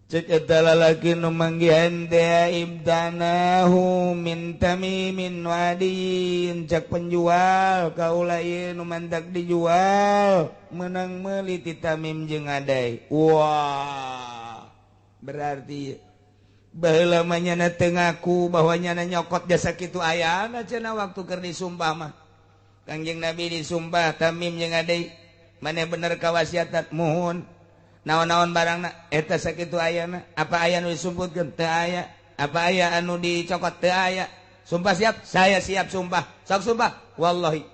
cek eta lalaki nu manggihan teh ibtanahu min tamimin wadin cek penjual kaula ieu nu mantak dijual menang meuli ti Tamim jeung Adai. Wah, berarti baheula mah nyana teu ngaku bahwa nyana nyokot jasa kitu ayana cenah waktu keur disumpah mah. Kangjeng Nabi disumpah Tamim jeung Adai maneh bener kawasiatan muhun naon-naon barangna eta sakitu ayana apa aya nu disumputkeun teu aya apa aya anu dicokot teu aya sumpah siap saya siap sumpah sok sumpah wallahi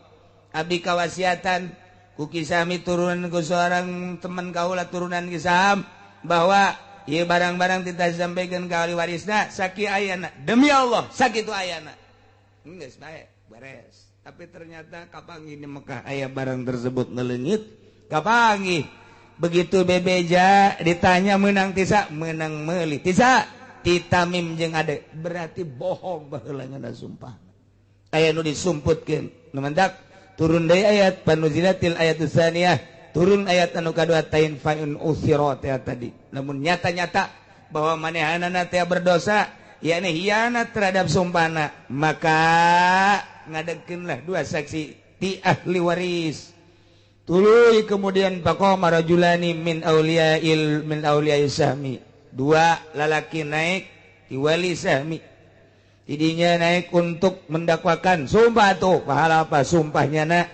abdi kawasiatan ku kisami turunan ku seorang teman kaula turunan kisam bahwa ieu barang-barang tita sampaikan ka ahli warisna saki ayana demi Allah sakitu ayana geus bae beres. Tapi ternyata kapanggih di Mekah aya barang tersebut ngeleungit kapanggih begitu bebeja ditanya menang tisa menang meuli tisa ti Tamim jeung Ade berarti bohong baheula ngana sumpah aya nu disumputkeun nu mendak turun deui ayat panuzilatil ayatus tsaniyah turun ayat anu kadua tain fa'in usira teh tadi namun nyata-nyata bahwa manehanana teh berdosa yakni hianat terhadap sumpahna maka ngadegkeunlah dua saksi ti ahli waris. Tuluy kemudian faqama rajulani min auliya'il min auliya'i sahmi. Dua lalaki naik ti wali sahmi. Tidinya naik untuk mendakwakan sumpah tuh pahala apa sumpahnya nak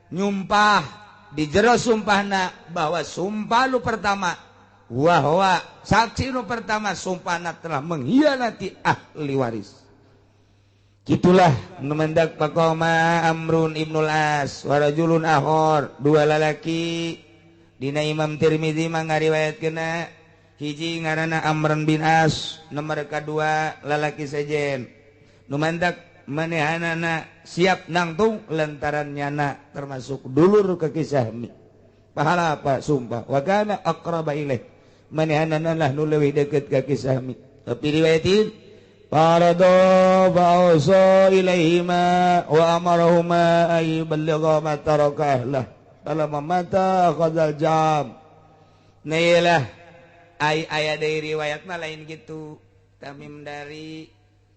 nyumpah di jero sumpahna bahwa sumpah lu pertama wahwa saksi lu pertama sumpahna telah mengkhianati ahli waris. Gitulah mendak faqama Amrun ibnul As wa rajulun akhar dua lalaki dina Imam Tirmizi mah ngariwayatkeuna hiji ngaranna Amrun bin As nomor kadua lalaki sejen nu mandak manehanana siap nangtung lantaran nyana termasuk dulur ka kisahmi pahala apa sumpah wa kana aqraba ilaih manehanana lah nu leuwih deukeut ka kisahmi tapi riwayatin farado fa'usa ilaihima wa amarahuma ay yuballigha ma taraka ahlah falamma mata akhadhal jam. Nah ay aya deui riwayat mah lain gitu Tamim dari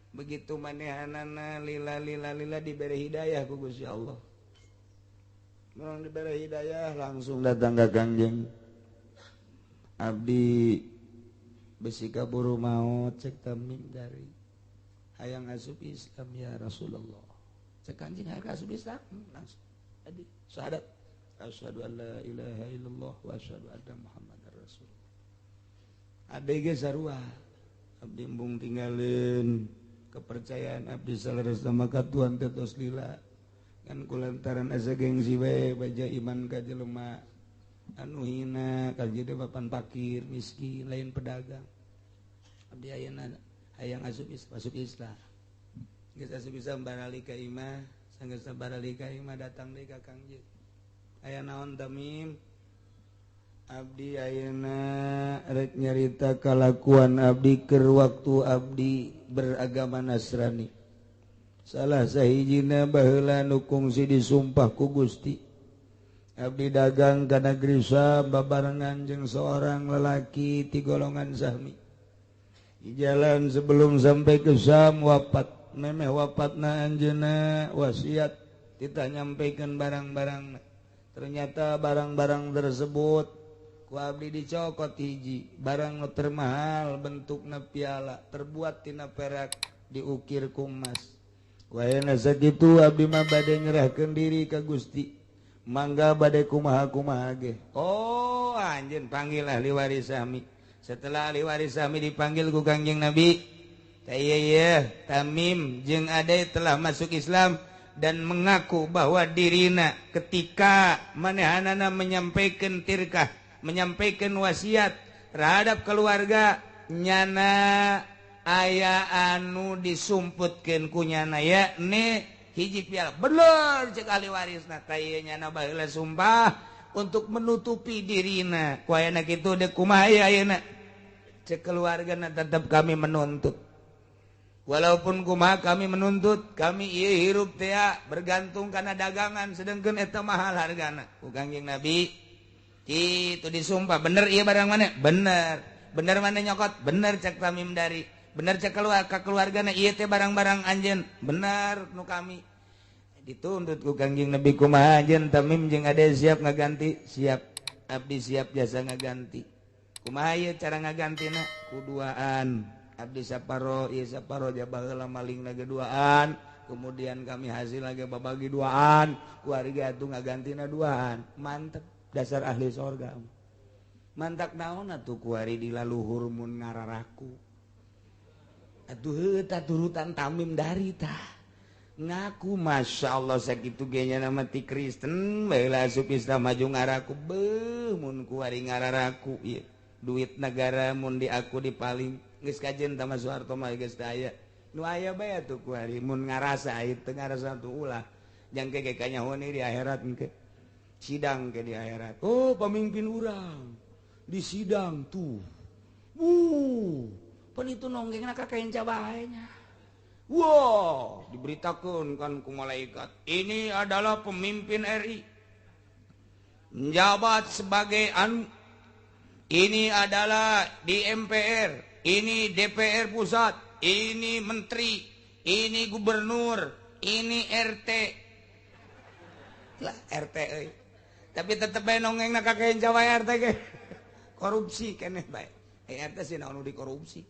begitu manehanana lila lila lila diberi hidayah ku Gusti Allah. Urang diberi hidayah langsung datang ka Kangjeng abdi besi kaburu maut cek Tamim dari hayang asup Islam ya Rasulullah. Cek Kanjeng hayang asup Islam langsung adi syahadat asyhadu an la ilaha illallah wa asyhadu anna Muhammadar Rasulullah. Abdi ge sarua abdi embung tinggalin kepercayaan abdi saleresna maka Tuhan teh tos lila kan kulantaran asa gengsi we baja iman ka jelema anu hina ka jadi bapan pakir miskin lain pedagang abdi ayeuna hayang asup masuk Islam geus asup Islam barali ka imah sanggeus barali ka imah datang deui ka Kangjeng aya naon Tamim abdi ayeuna rek nyarita kalakuan abdi keur waktu abdi beragama Nasrani salah sahijina baheula nu kungsi disumpah ku Gusti abdi dagang ka negeri Syam babarengan jeung seorang lelaki ti golongan Sahmi di jalan sebelum sampai ke Syam wafat memeh wafatna anjeunna wasiat titah nyampaikan barang-barang ternyata barang-barang tersebut ku abdi dicokot hiji barang nu termahal bentukna piala terbuat tina perak diukir ku emas wayana sakitu abdi mah bade nyerahkeun diri ka Gusti mangga bade kumaha-kumaha ge. Oh anjeun panggil ahli waris sami. Setelah ahli waris sami dipanggil ku Kangjeng Nabi, teh Tamim jeung Ade telah masuk Islam dan mengaku bahwa dirina ketika manehanana menyampaikan tirkah, menyampaikan wasiat terhadap keluarga nyana aya anu disumputkeun ku nyana yakni hiji piala. Bener cek ahli warisna tah ieu nyana baheula sumpah untuk menutupi dirina. Ku ayana kitu deuk kumaha ayeuna? Cek keluargana tetap kami menuntut. Walaupun kumaha kami menuntut, kami ieu hirup teh bergantung kana dagangan sedengkeun eta mahal hargana. Ku Kangjeng Nabi kitu disumpah, bener ieu barang mana? Bener. Bener mana nyokot? Bener cek Tamim dari. Bener cek keluargana ieu teh barang-barang anjeun. Bener nu kami. Dituntut ku Kangjeng Nabi kumaha anjeun Tamim jeung ade siap ngaganti? Siap. Abdi siap jasa ngaganti. Kumaha ieu cara ngagantina? Kuduaan. Abdi saparo ieu saparo baheula malingna ge duaan, kemudian kami hasil lagi babagi duaan, keluarga atuh ngagantina duaan. Mantep dasar ahli sorga. Mantak naon atuh kuari di laluhur mun ngararaku. Atuh heuh tah turutan Tamim dari tah. Ngaku Masya Allah sakitu ge nya nama ti Kristen baheula asup Islam maju ngaraku beuh mun kuari ngararaku ieu. Duit negara mun di aku dipaling geus kajen tama Soeharto mah geus teu aya. Nu aya bae atuh kuari mun ngarasa ieu teu ngarasa tuh ulah. Jangke ge kanyahoan di akhirat engke. Sidang ke di akhirat. Oh, pemimpin urang di sidang tuh. Pan itu nonggengna ka kain cabae nya. Wow, diberitakan kan ku malaikat. Ini adalah pemimpin RI. Menjabat sebagai anu. Ini adalah di MPR, ini DPR pusat, ini menteri, ini gubernur, ini RT. Lah RT euy. Tapi tetep bae nonggengna ka kain cabae RT ge. Korupsi keneh bae. RT sih naon nu dikorupsi.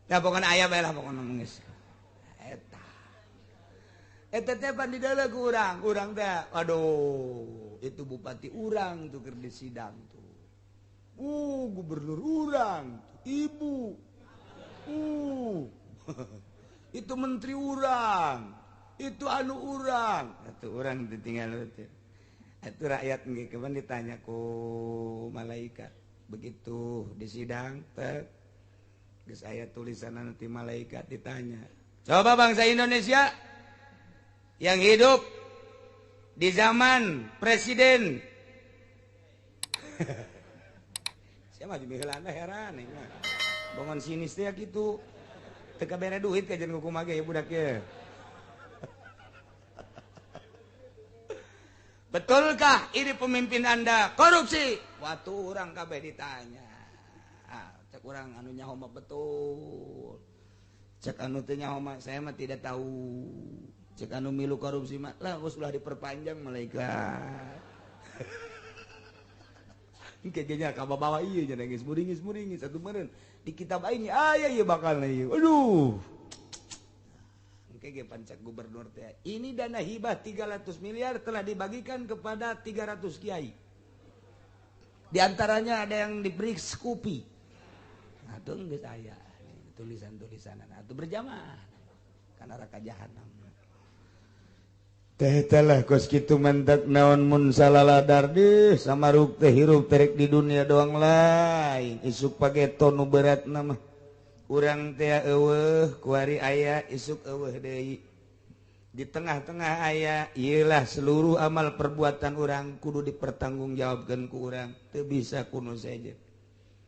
Ya pokona aya bae lah pokona geus. Eta. Eta teh pan dideuleu ku urang, urang teh aduh, itu bupati urang tuh keur di sidang tuh. Gubernur urang, ibu. Itu menteri urang, itu anu urang. Atuh urang ditinggal teh. Atuh rakyat ge kapan ditanya ku malaikat. Begitu di sidang teh geus aya tulisan nanti malaikat ditanya. Coba bangsa Indonesia yang hidup di zaman presiden. Saya mah miheulana heran ieu mah. Bongon sinis teh kitu. Teu kabere duit kajen kumaha ge budak ye. Betulkah ini pemimpin Anda korupsi? Waktu orang kabeh ditanya. Ah, cek urang anu nyaho mah betul. Cek anu teu nyaho mah saya mah tidak tahu. Cek anu milu korupsi mah lah geus ulah diperpanjang malaikat. Engke ge nya ka bawa ieu nya geus muringis-muringis atuh meureun di kitab aing aya ieu bakal ieu. Aduh. Engke ge pancak gubernur teh. Ini dana hibah 300 miliar telah dibagikan kepada 300 kiai. Di antaranya ada yang diberi Scoopy. Atuh geus aya tulisan-tulisanan atuh berjamaah kana neraka jahanam. Teh telah kos kitu mentak naon mun salaladar deh samaruk teh hirup terek di dunia doang lain isuk pageto nu berat nama urang teh eueuh kuari aya isuk eueuh deui di tengah-tengah aya ieulah seluruh amal perbuatan urang kudu dipertanggungjawabkeun ku urang teu bisa kuno saja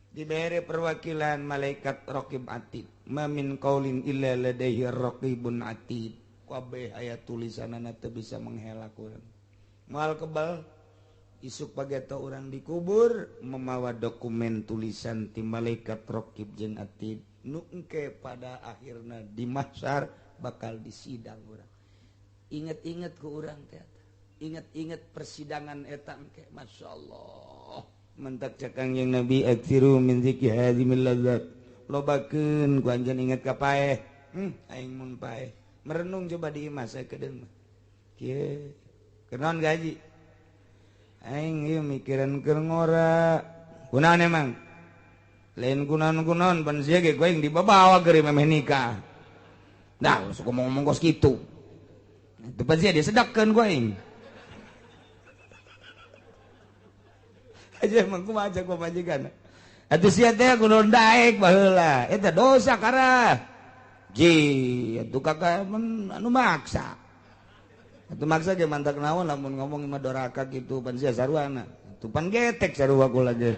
dibere perwakilan malaikat raqib atid ma min qaulin illa ladaihi raqibun atid. Kabeh aya tulisanana teu bisa menghela urang. Moal kebal isuk pageto urang dikubur memawa dokumen tulisan ti malaikat raqib jeung atid nu engke pada akhirna di mahsyar bakal disidang urang. Inget-inget ku urang teh eta. Inget-inget persidangan eta engke masyaallah. Mentak cek Kangjeng Nabi aktsiru min zikri hadhimil ladzat. Lobakeun ku anjeun inget ka paeh. Aing mun paeh. Merenung coba di imah saya kedeung mah. Kieu kenaon gaji? Aing ieu mikiran keur ngora. Kunaon emang? Lain kunaon-kunaon pan sia ge ku aing dibabawa keur memeh nikah. Nah, sok ngomong-ngomong kos kitu. Itu pan sia disedakkeun ku aing. Aja emang kumaha ku majikan. Atuh sia teh kudu daek baheula. Eta dosa karah. Ji, atuh kakak anu maksa. Atuh maksa ge mantak naon lamun ngomong mah doraka kitu pan sia saruana. Atuh pan getek sarua kula ge.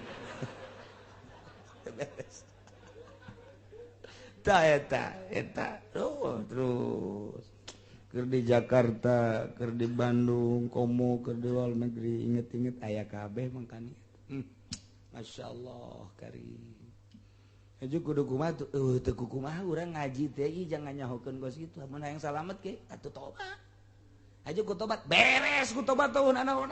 Ta eta eta terus keur di Jakarta, keur di Bandung, komo keur di luar negeri, inget-inget aya kabeh mangkani. Masya Allah karim. Aju kudu kumaha tuh, teu kumaha urang ngaji teh ieu jangan nyahokeun kos kitu. Mun hayang salamet ke atuh tobat. Aju ku tobat beres ku tobat eueun naon.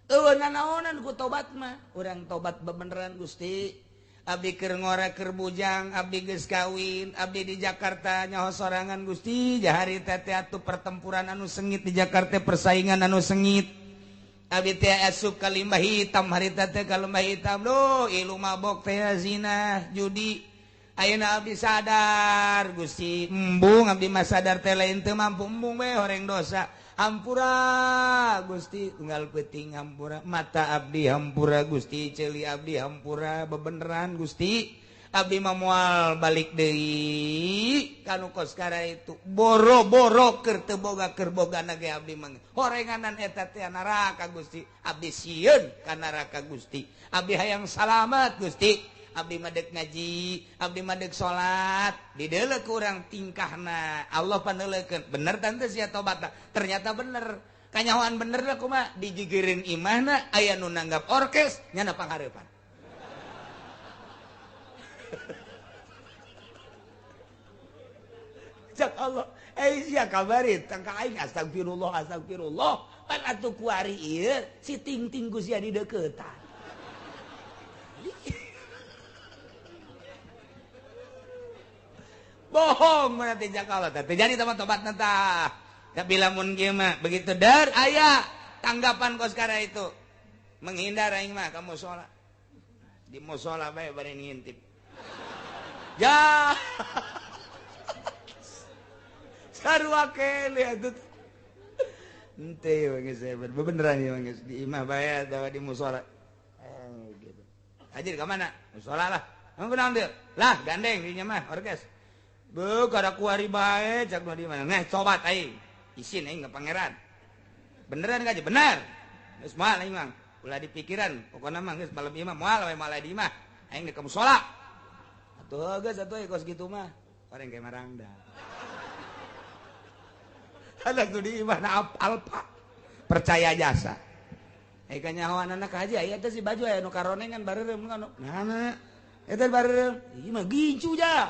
Eueun nanaonan ku tobat mah. Urang tobat bebeneran Gusti. Abdi keur ngora keur bujang, abdi geus kawin, abdi di Jakarta nyaho sorangan Gusti. Jahari teh atuh pertempuran anu sengit di Jakarta, persaingan anu sengit. Abdi teh asup ka limbah hitam, harita teh ka lembah hitam, duh ilu mabok teh zina, judi. Ayeuna abdi sadar Gusti, embung abdi mah sadar teh lain teu mampu embung we horeng dosa. Hampura Gusti, unggal peuting hampura, mata abdi hampura Gusti, ceuli abdi hampura, bebeneran Gusti. Abdi mah moal balik deui kanu kos kara itu. Boro-boro keur teu boga keur bogana ge abdi mah. Horenganan eta teh neraka Gusti. Abdi sieun ka neraka Gusti. Abdi hayang salamet Gusti. Abdi mah deuk ngaji, abdi mah deuk salat. Dideuleu ku urang tingkahna. Allah paneuleukeun. Bener tante sia tobatna. Ternyata bener. Kanyahoan bener lah kumaha dijigireun imahna aya nu nanggap orkes nyana panghareupan. Cak Allah, sia kabari tangka aing astagfirullah astagfirullah pan atuh kuari ieu si ting-ting ku sia di deuketan. Bohong mana teh cak Allah teh jadi teman tobatna tah. Tapi lamun kieu mah begitu der aya tanggapan kos kara itu menghindar aing mah ka musala. Di musala bae bari ngintip. Ya. Sarua kene atuh. Henteu geus bebeneran ieu geus di imah bae atawa di musala. Gitu. Hadir ka mana? Musala lah. Emang kunaon deui? Lah gandeng dinya mah orkes. Beuh kada kuari bae cak nu di mana. Neh tobat aing. Isin aing ka pangeran. Beneran ka bener. Geus moal aing mah. Ulah dipikiran, pokona mah geus malam ieu mah moal we moal di imah. Aing deuk ka musala. Atuh geus atuh kos kitu mah. Orang ge marangda. Ada tuh di imah na alpa. Percaya jasa. Eh kanyahoan anak aja aya teh si baju aya nu karonengan bareureum nu nah eta bareureum. Ieu mah gincu ja.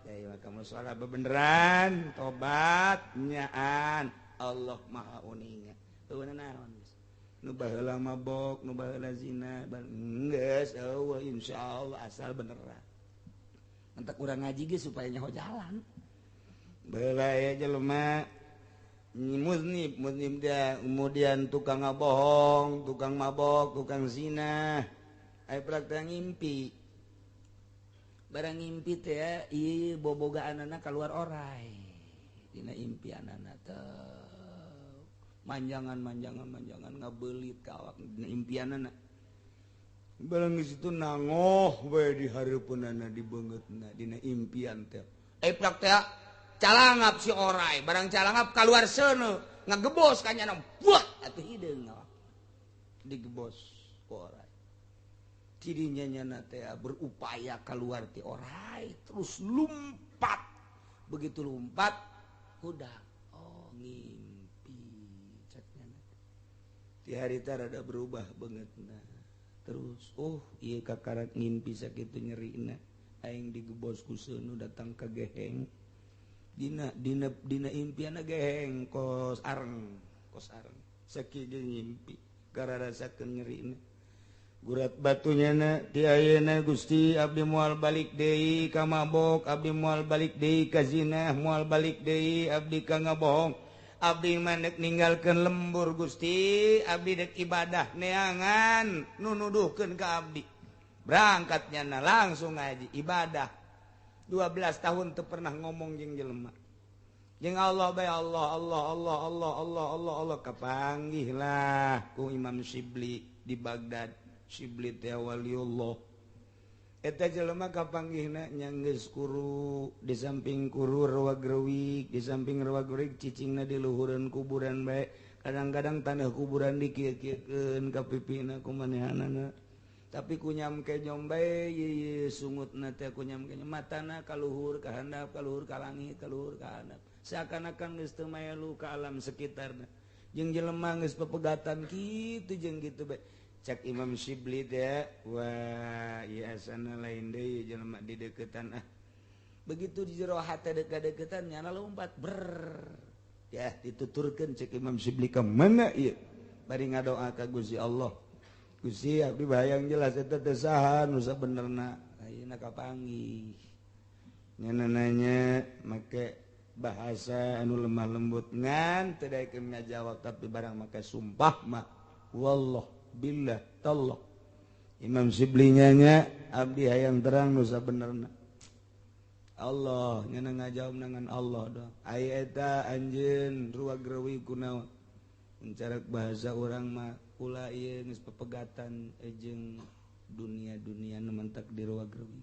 Ya ieu mah kamu salah bebeneran, tobat nyaan. Allah Maha Uninga. Eueuh naon geus. Nu baheula mabok, nu baheula zina, geus eueuh insyaallah asal beneran. Entak urang ngaji ge supaya nyaho jalan. Baheula aya jelema muznib, muznib dia kemudian tukang ngabohong, tukang mabok, tukang zina. Aya praktek ngimpi. Barang ngimpi teh ieu bobogaanana kaluar orai. Dina impianana teh manjangan manjangan manjangan ngabeulit ka awak dina impianana. Barang geus itu nangoh we di hareupeunana di beungeutna dina impian teh. Aya praktek calangap si orai, barang calangap keluar seuneu, ngagebos ka nyana, buah atuh hideung awak. Digebos ku orai. Tidinya nyana teh berupaya keluar ti orai, terus lumpat. Begitu lumpat, udah oh ngimpi cek nyana. Ti harita rada berubah beungeutna. Terus oh ieu kakarak ngimpi sakitu nyerina, aing digebos ku seuneu datang ka geheng. Dina dina dina impianna geheng kos areng sakieu ge ngimpi gararasakeun nyerina gurat batunya na ti ayeuna Gusti abdi moal balik deui ka mabok, abdi moal balik deui ka zina, moal balik deui abdi ka ngabohong, abdi mah deuk ninggalkeun lembur Gusti, abdi deuk ibadah neangan nu nuduhkeun ka abdi. Berangkatnya na langsung ngaji ibadah. 12 tahun teu pernah ngomong jeung jelema. Jeung Allah bae Allah Allah Allah Allah Allah Allah Allah kapanggih lah ku Imam Syibli di Baghdad. Syibli teh waliullah. Eta jelema kapanggihna nya geus kuru, di samping kuru rewag-rewig, di samping rewag-rewig cicingna di luhureun kuburan bae. Kadang-kadang tanah kuburan dikieu-kieukeun ka pipina ku manehanana. Tapi kunyam kenyom bae ye sungutna teh kunyam kenyom, matana ka luhur ka handap, ka luhur ka langit, ka luhur ka handap. Seakan-akan geus teu maelu ka alam sekitarna. Jeung jelema geus pepegatan kitu jeung kitu bae. Cak Imam Syibli teh, wah ieu asana lain deui jelema di deuketan ah. Begitu di jero hate deukeut-deuketan nyana lompat ber. Ya dituturkeun cek Imam Syibli ka mana ieu? Bari ngadoa ka Gusti Allah. Gusti abdi bayang jelas eta teh saha nu sabenerna. Ayeuna kapanggih. Nyana nanya make bahasa anu lemah lembut ngan teu daekeun ngajawab tapi barang make sumpah mah wallah billah tallah. Imam Syibli nanya abdi hayang terang nu sabenerna. Allah nyana ngajawab dengan Allah doang. Ai eta anjeun ruag-rewi kunaon? Mencarak bahasa urang mah kula ieu geus pepegatan jeung dunia-dunia nu mentak di ruag-rewi.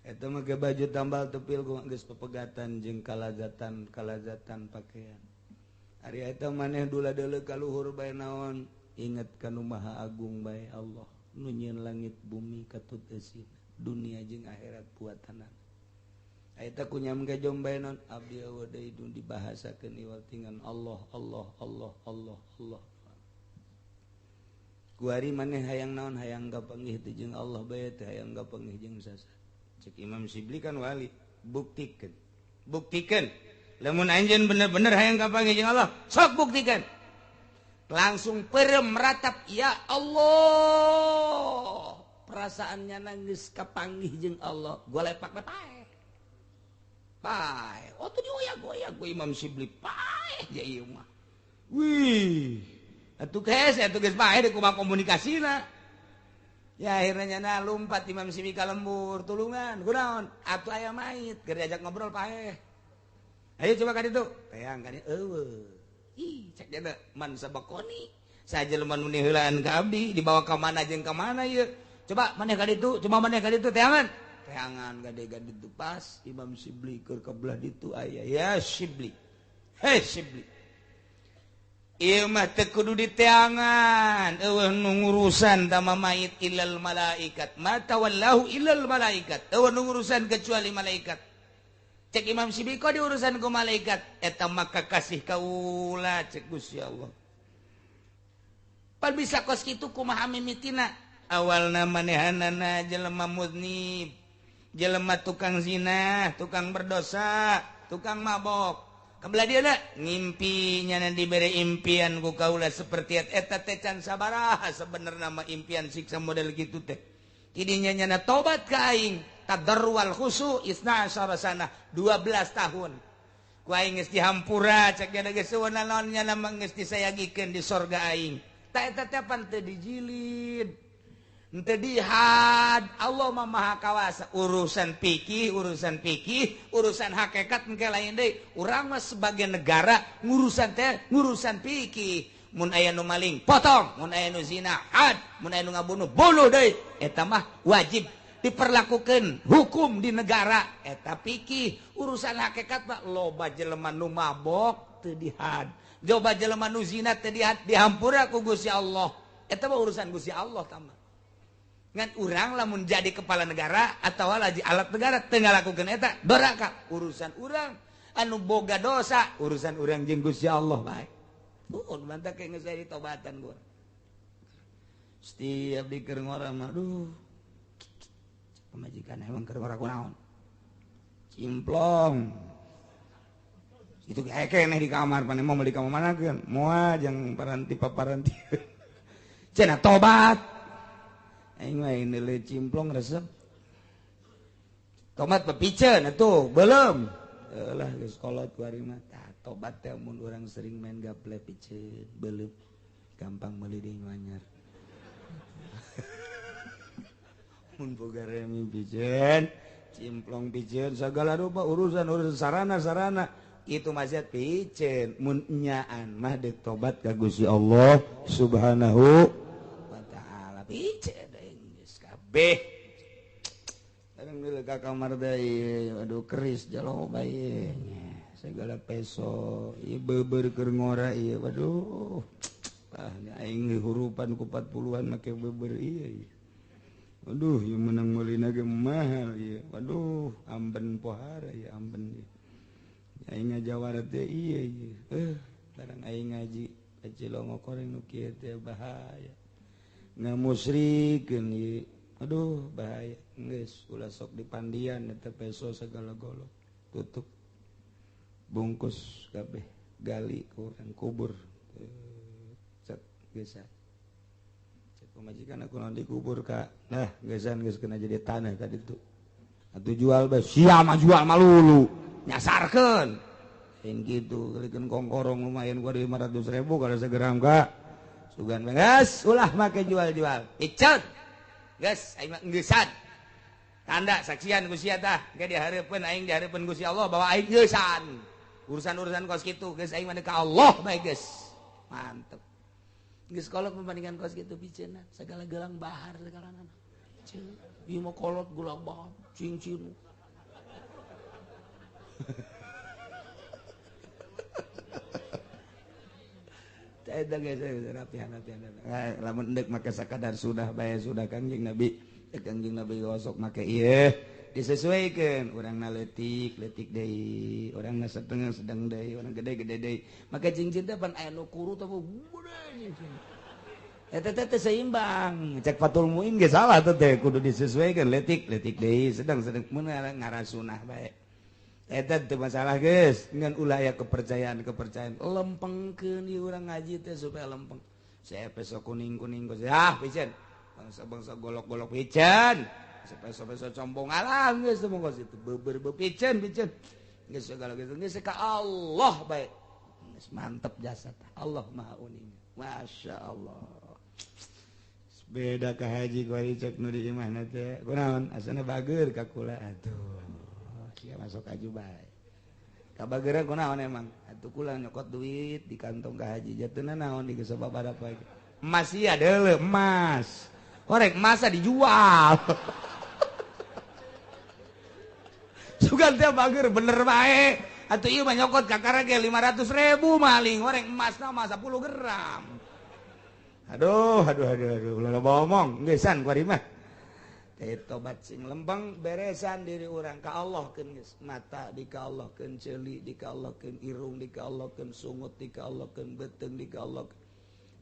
Eta mah ge baju tambal tepil geus pepegatan jeung kalazatan-kalazatan pakaian. Ari eta maneh dula-deuleu ka luhur bae naon? Ingat ka nu Maha Agung bae Allah nu nyieun langit bumi katut eusina dunia jeung akhirat buatanana. Eta kunyam kejom bae naon abdi eueuh deui nu dibahasakeun iwal tingan Allah Allah Allah Allah Allah. Kuari maneh hayang naon hayang kapanggih teh jeung Allah bae teh hayang kapanggih jeung sasa. Cek Imam Syibli kan wali, buktikeun. Buktikeun lamun anjeun bener-bener hayang kapanggih jeung Allah, sok buktikeun. Langsung perem meratap ya Allah. Perasaannya nangis kapanggih jeung Allah, golepak pae. Pae, oh tuh dioyak-oyak gue Imam Syibli pae ja ieu mah. Wih, atuh geus atuh geus pae deuk kumaha komunikasina. Ya akhirnya nyana lumpat Imam Syibli ka lembur tulungan, kunaon? Atuh aya mait keur diajak ngobrol pae. Ayo coba ka ditu. Teang ka dieu eueuh. Ih, cek dia man sabakoni. Sajelema nu heulaan ka abdi dibawa ka mana jeung ka mana ieu? Coba maneh ka ditu, coba maneh ka ditu teangan. Teangan gade-gade itu pas Imam Syibli keur kebelah ditu aya ya Syibli. Hei Syibli. Ieu mah teu kudu diteangan, eueuh nu ngurusan tama mait illal malaikat. Ma tawallahu illal malaikat. Eueuh nu ngurusan kecuali malaikat. Cek Imam Syibli kok diurusan ku malaikat? Eta maka kasih kaula cek Gusti Allah. Pan bisa kos kitu kumaha mimitina? Awalna manehanana jelema muznib, jelema tukang zina, tukang berdosa, tukang mabok. Kebelah dia na ngimpi nyana diberi impian ku kaula seperti eta teh can sabaraha sebenarna mah impian siksa model gitu teh. Kidinya nyana tobat ka aing, tadarrual khusu isna asyara sana 12 tahun. Ku aing geus dihampura cek nyana geus naon nyana mah geus disayagikeun di sorga aing. Ta eta teh pan teu dijilid. Henteu dihad, Allah mah maha kawasa. Urusan fikih, urusan hakikat engke lain deui. Urang mah sebagai negara ngurusan teh ngurusan fikih. Mun aya nu maling potong, mun aya nu zina had, mun aya nu ngabunuh bunuh deui. Eta mah wajib diperlakukan hukum di negara. Eta fikih, urusan hakikat mah loba jelema nu mabok teu dihad. Loba jelema nu zina teu dihad, dihampura ku Gusti Allah. Eta mah urusan Gusti Allah tah. Ngan urang lamun jadi kepala negara atau lagi alat negara teu ngalakukeun eta doraka urusan urang anu boga dosa urusan urang jeung Gusti Allah bae. Nuhun mantap kayak geus jadi tobatan gua. Setiap di keur ngora mah aduh. Pamajikan emang keur ngora kunaon. Cimplong. Itu keneh di kamar pane mau di kamar manakeun. Moal jeung paranti paparanti. Cenah tobat. Aing mah nilai cimplong resep. Tomat pepiceun atuh, belum. Lah geus kolot ku ari mah. Tah tobat teh mun urang sering main gaple piceun, belum. Gampang meuli deui nu anyar. Mun boga remi piceun, cimplong piceun sagala rupa urusan-urusan sarana-sarana itu maksiat piceun mun nyaan mah deuk tobat ka Gusti Allah Subhanahu wa taala piceun. Beh. Kadang dulu ka kamar deui, aduh keris jalo bae. Segala peso, ieu beubeur keur ngora ieu. Waduh. Ah, aing hurupan ku 40-an make beubeur ieu. Waduh, ieu menang meulina ge mahal ieu. Waduh, amben pohara ieu amben ieu. Aing ngajawara teh ieu ieu. Barang aing ngaji ka Cilongo koreng nu kieu teh bahaya. Ngamusrikeun ieu. Aduh bahaya geus ulah sok dipandian eta peso segala golok tutup bungkus kabeh gali ku urang kubur cet geus cek pamajikan aku naon dikubur ka nah geusan geus kena jadi tanah ka ditu atuh jual bae sia mah jual malulu nyasarkeun lain kitu kalikeun kongkorong lumayan gua 500.000 kada segeram ka sugan geus ulah make jual-jual icet geus aing mah geusan tanda saksian ku sia tah ge dihareupeun aing dihareupeun Gusti Allah bahwa aing geusan urusan-urusan kos kitu geus aing mah ka Allah bae geus mantep geus kolot perbandingan kos kitu piceuna segala gelang bahar segala nana ieu mah kolot gelang bahar cincin eta geus rapihan-rapihan lamun endek make sakadar sudah bae sudah Kangjeng Nabi Kangjeng Nabi osok make ieu disesuaikeun urangna leutik leutik deui urangna setengah sedang deui urang gede-gede deui make cincin teh pan aya nu kuru teh gede cincin eta teh seimbang cek Fatul Muin ge salah teh kudu disesuaikeun leutik leutik deui sedang-sedang mun ngarasunah bae eta teu masalah geus ngan ulah aya kepercayaan-kepercayaan lempengkeun ieu urang ngaji teh supaya lempeng saya peso kuning-kuning geus ah piceun bangsa-bangsa golok-golok piceun peso-peso combong alah geus teu monggo situ beubeur piceun piceun geus segala geus geus ka Allah bae geus mantep jasa Allah Maha Uning Masya Allah beda ka haji ku ari cek nu di imahna teh kunaon asana bager ka kula atuh sia masuk aju bae kabageura kunaon emang atuh kula nyokot duit di kantong ka haji jatuhna naon di geus sababaraha emas ieu deuleu emas korek masa dijual sugan teh bager bener bae atuh ieu mah nyokot kakara ge 500.000 maling korek emasna mah 10 gram aduh aduh aduh aduh ulah loba omong geusan ku ari mah teh tobat sing lempeng beresan diri urang ka Allah keun geus mata di ka Allah keun ceuli di ka Allah keun irung di ka Allah keun sungut di ka Allah keun beuteung di ka Allah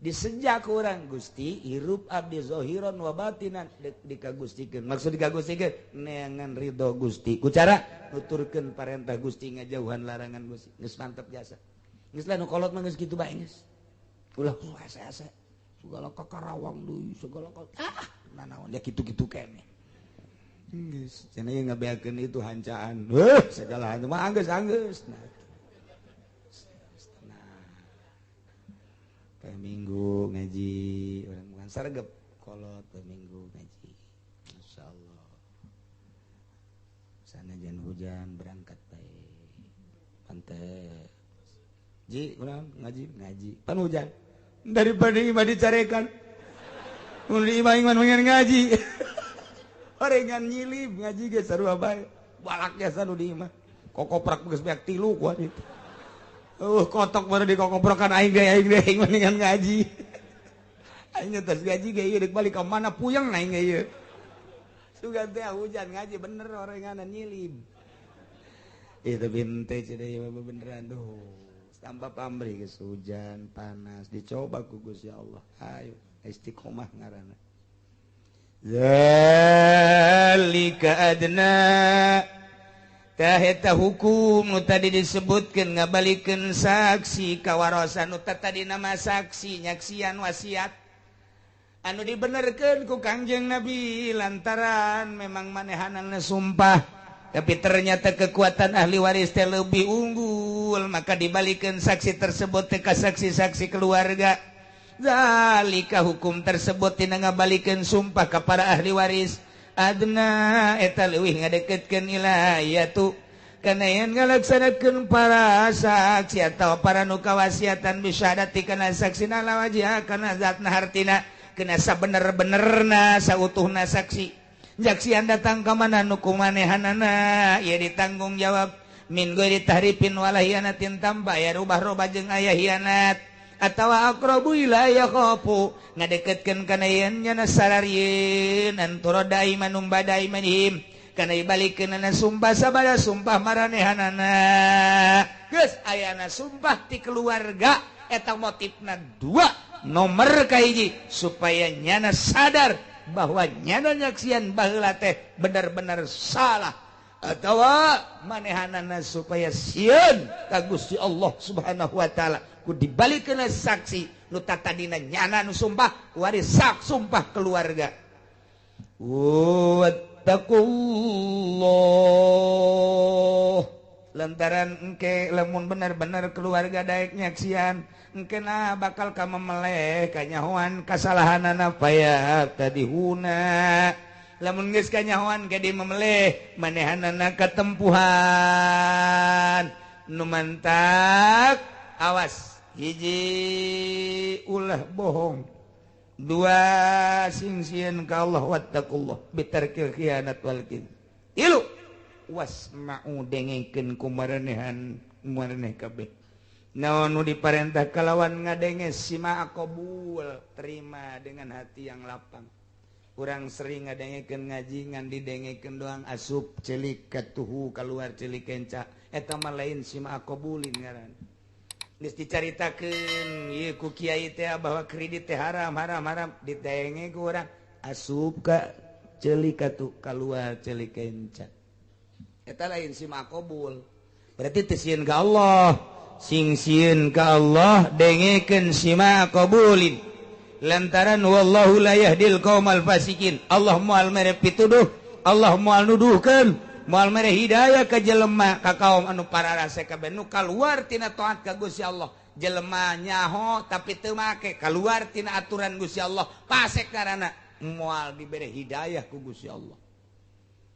disejak urang Gusti hirup abdi zahiran wa batinan dikagustikeun maksud dikagustikeun neangan ridho Gusti ku cara nuturkeun parentah Gusti ngajauhan larangan Gusti geus mantep jasa geus lah nu kolot mah geus kitu bae geus ulah asa-asa segala ka Karawang deui segala ka ah nanaon ya kitu-kitu keneh geus cenah ieu ngabeakeun itu hancaan heuh segala hantu mah anggeus-anggeus nah kayak minggu ngaji orang bukan sergep kolot kayak minggu ngaji Masya Allah sana jangan hujan berangkat baik pantai ji orang ngaji ngaji pan hujan daripada imah dicarekan mun di imah iman pengen ngaji orengan nyilib ngaji ge sarua bae balak jasa nu di imah kokoprak geus beak tilu kuat itu kotok baru dikokoprokan aing ge aing mendingan ngaji. Aing tos ngaji ge ieu deuk balik ka mana puyeng aing ge ieu. Sugan teh hujan ngaji bener orenganan nyilib. Ih tapi henteu cenah ieu mah beneran duh. Tanpa pamrih geus hujan panas dicoba ku Gusti Allah. Ayo istiqomah ngaranna. Zalika adna taheta hukum nu tadi disebutkeun ngabalikeun saksi kawarosan nu tadi nama saksi nyaksian wasiat anu dibenerkeun ku Kangjeng Nabi lantaran memang manehanana sumpah tapi ternyata kekuatan ahli waris teh lebih unggul maka dibalikeun saksi tersebut teh ka saksi-saksi keluarga. Zalika hukum tersebut tina ngabalikeun sumpah ka para ahli waris adna eta leuwih ngadeketkeun ilayatu kana yen ngalaksanakeun para saksi atawa para nu kawasiatan bisyadati kana saksina la wajah kana zatna hartina kana sabener-benerna sautuhna saksi. Jaksian datang ka mana nu kumanehanana ieu ditanggung jawab min ghairi tahrifin wala hianatin tanpa aya rubah-rubah jeung aya hianat atawa aqrabu ila yakhafu ngadeketkeun kana yen nyana sararieun antura imanum bada imanihim kana dibalikeunana sumpah sabada sumpah maranehanana. Geus ayana sumpah ti keluarga eta motifna dua. Nomor kahiji supaya nyana sadar bahwa nyana nyaksian baheula teh benar-benar salah atawa manehanana supaya sieun ka Gusti Allah Subhanahu wa taala ku dibalikeun saksi nu tatadina nyana nu sumpah waris sak sumpah keluarga. Wattaqullah lantaran engke lamun benar-benar keluarga daek nyaksian engke na bakal ka memeleh kanyahoan kasalahanana paya tadi huna lamun geus kanyahoan ge di memeleh manehanana katempuhan nu mantak awas hiji ulah bohong dua sing sieun ka Allah wattaqullah bitarkil khianat wal kid tilu wasma'u dengekeun ku marenehan mareneh kabeh naon nu diparentah kalawan ngadenge sima qabul terima dengan hati yang lapang. Urang sering ngadengekeun ngaji ngan didengekeun doang asup celik katuhu kaluar celik kenca eta mah lain sima qabulin ngaran. Geus dicaritakeun ieu ku kiai teh bahwa kredit teh haram haram haram didenge ku urang asup ka celik katuh kaluar celik kenca eta lain sima qabul berarti teu sieun ka Allah. Sing sieun ka Allah dengekeun sima qabulin lantaran wallahu la yahdil qaumal fasikin Allah moal mere pituduh Allah moal nuduhkeun moal mere hidayah ka jelema ka kaum anu pararase kabeh nu kaluar tina taat ka Gusti Allah. Jelema nyaho tapi teu make kaluar tina aturan Gusti Allah pasek karana moal dibere hidayah ku Gusti Allah.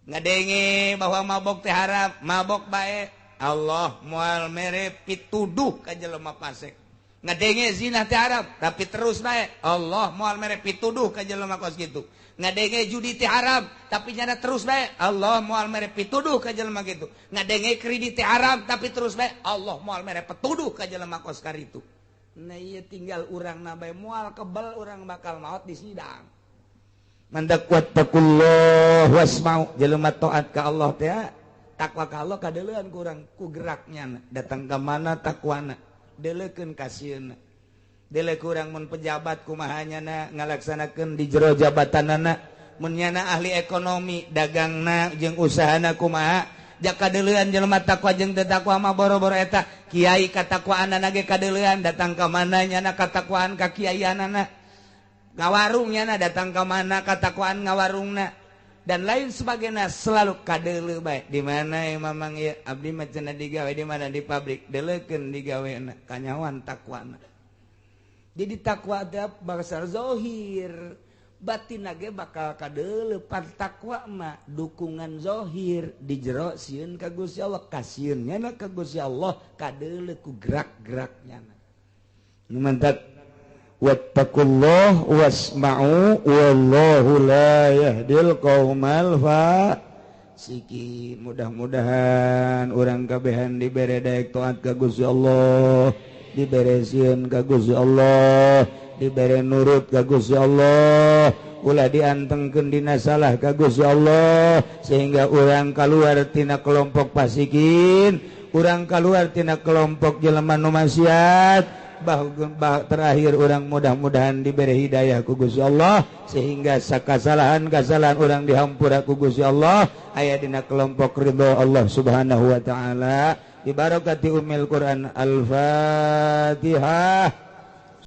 Ngadenge bahwa mabok teh haram mabok bae Allah moal mere pituduh ka jelema pasek. Ngadenge zina teh haram tapi terus bae Allah moal mere pituduh ka jelema kos kitu. Ngadenge judi teh haram tapi nyana terus bae Allah moal mere pituduh ka jelema kitu. Ngadenge kredit teh haram tapi terus bae Allah moal mere pituduh ka jelema kos karitu. Nah ieu tinggal urang na bae moal kebel urang bakal maot di sidang. Mandak wattaqullah wasma'u jelema taat ka Allah teh takwa ka Allah kadeleuan ku urang ku geraknya datang ka mana takwana deleukeun kasieunna dele kurang mun pejabat kumaha nyana ngalaksanakeun di jero jabatanana mun nyana ahli ekonomi dagangna jeung usahana kumaha jaka kadeleuan jelema takwa jeung teu takwa mah boro-boro eta kiai katakwaanana ge kadeleuan datang ka mana nyana katakwaan ka kiaianana ngawarung nyana datang ka mana katakwaan ngawarungna dan lain sebagainya selalu kadeuleu bae di mana ya mamang ieu abdi mah cenah digawe di mana di pabrik deleukeun digawena kanyahoan takwana. Jadi takwa teh bangsa zohir batin ge bakal kadeuleu pan takwa mah dukungan zohir di jero sieun ka Gusti Allah kasieun nyana ka Gusti Allah kadeuleu ku gerak-gerak nyana. Nu mantak wattaqullah wasma'u wallahu la yahdil qaumal fasiqin. Mudah-mudahan urang kabehan dibere daek taat ka Gusti Allah, dibere sieun ka Gusti Allah, dibere nurut ka Gusti Allah, ulah diantengkeun dina salah ka Gusti Allah sehingga urang kaluar tina kelompok fasikin, urang kaluar tina kelompok jelema nu maksiat. Bah, terakhir orang mudah-mudahan diberi hidayah ku Gusti Allah sehingga sakasalahan-kasalahan orang dihampura ku Gusti Allah aya dina kelompok ridho Allah Subhanahu wa taala. Bi barakati ummil Quran. Al-Fatihah.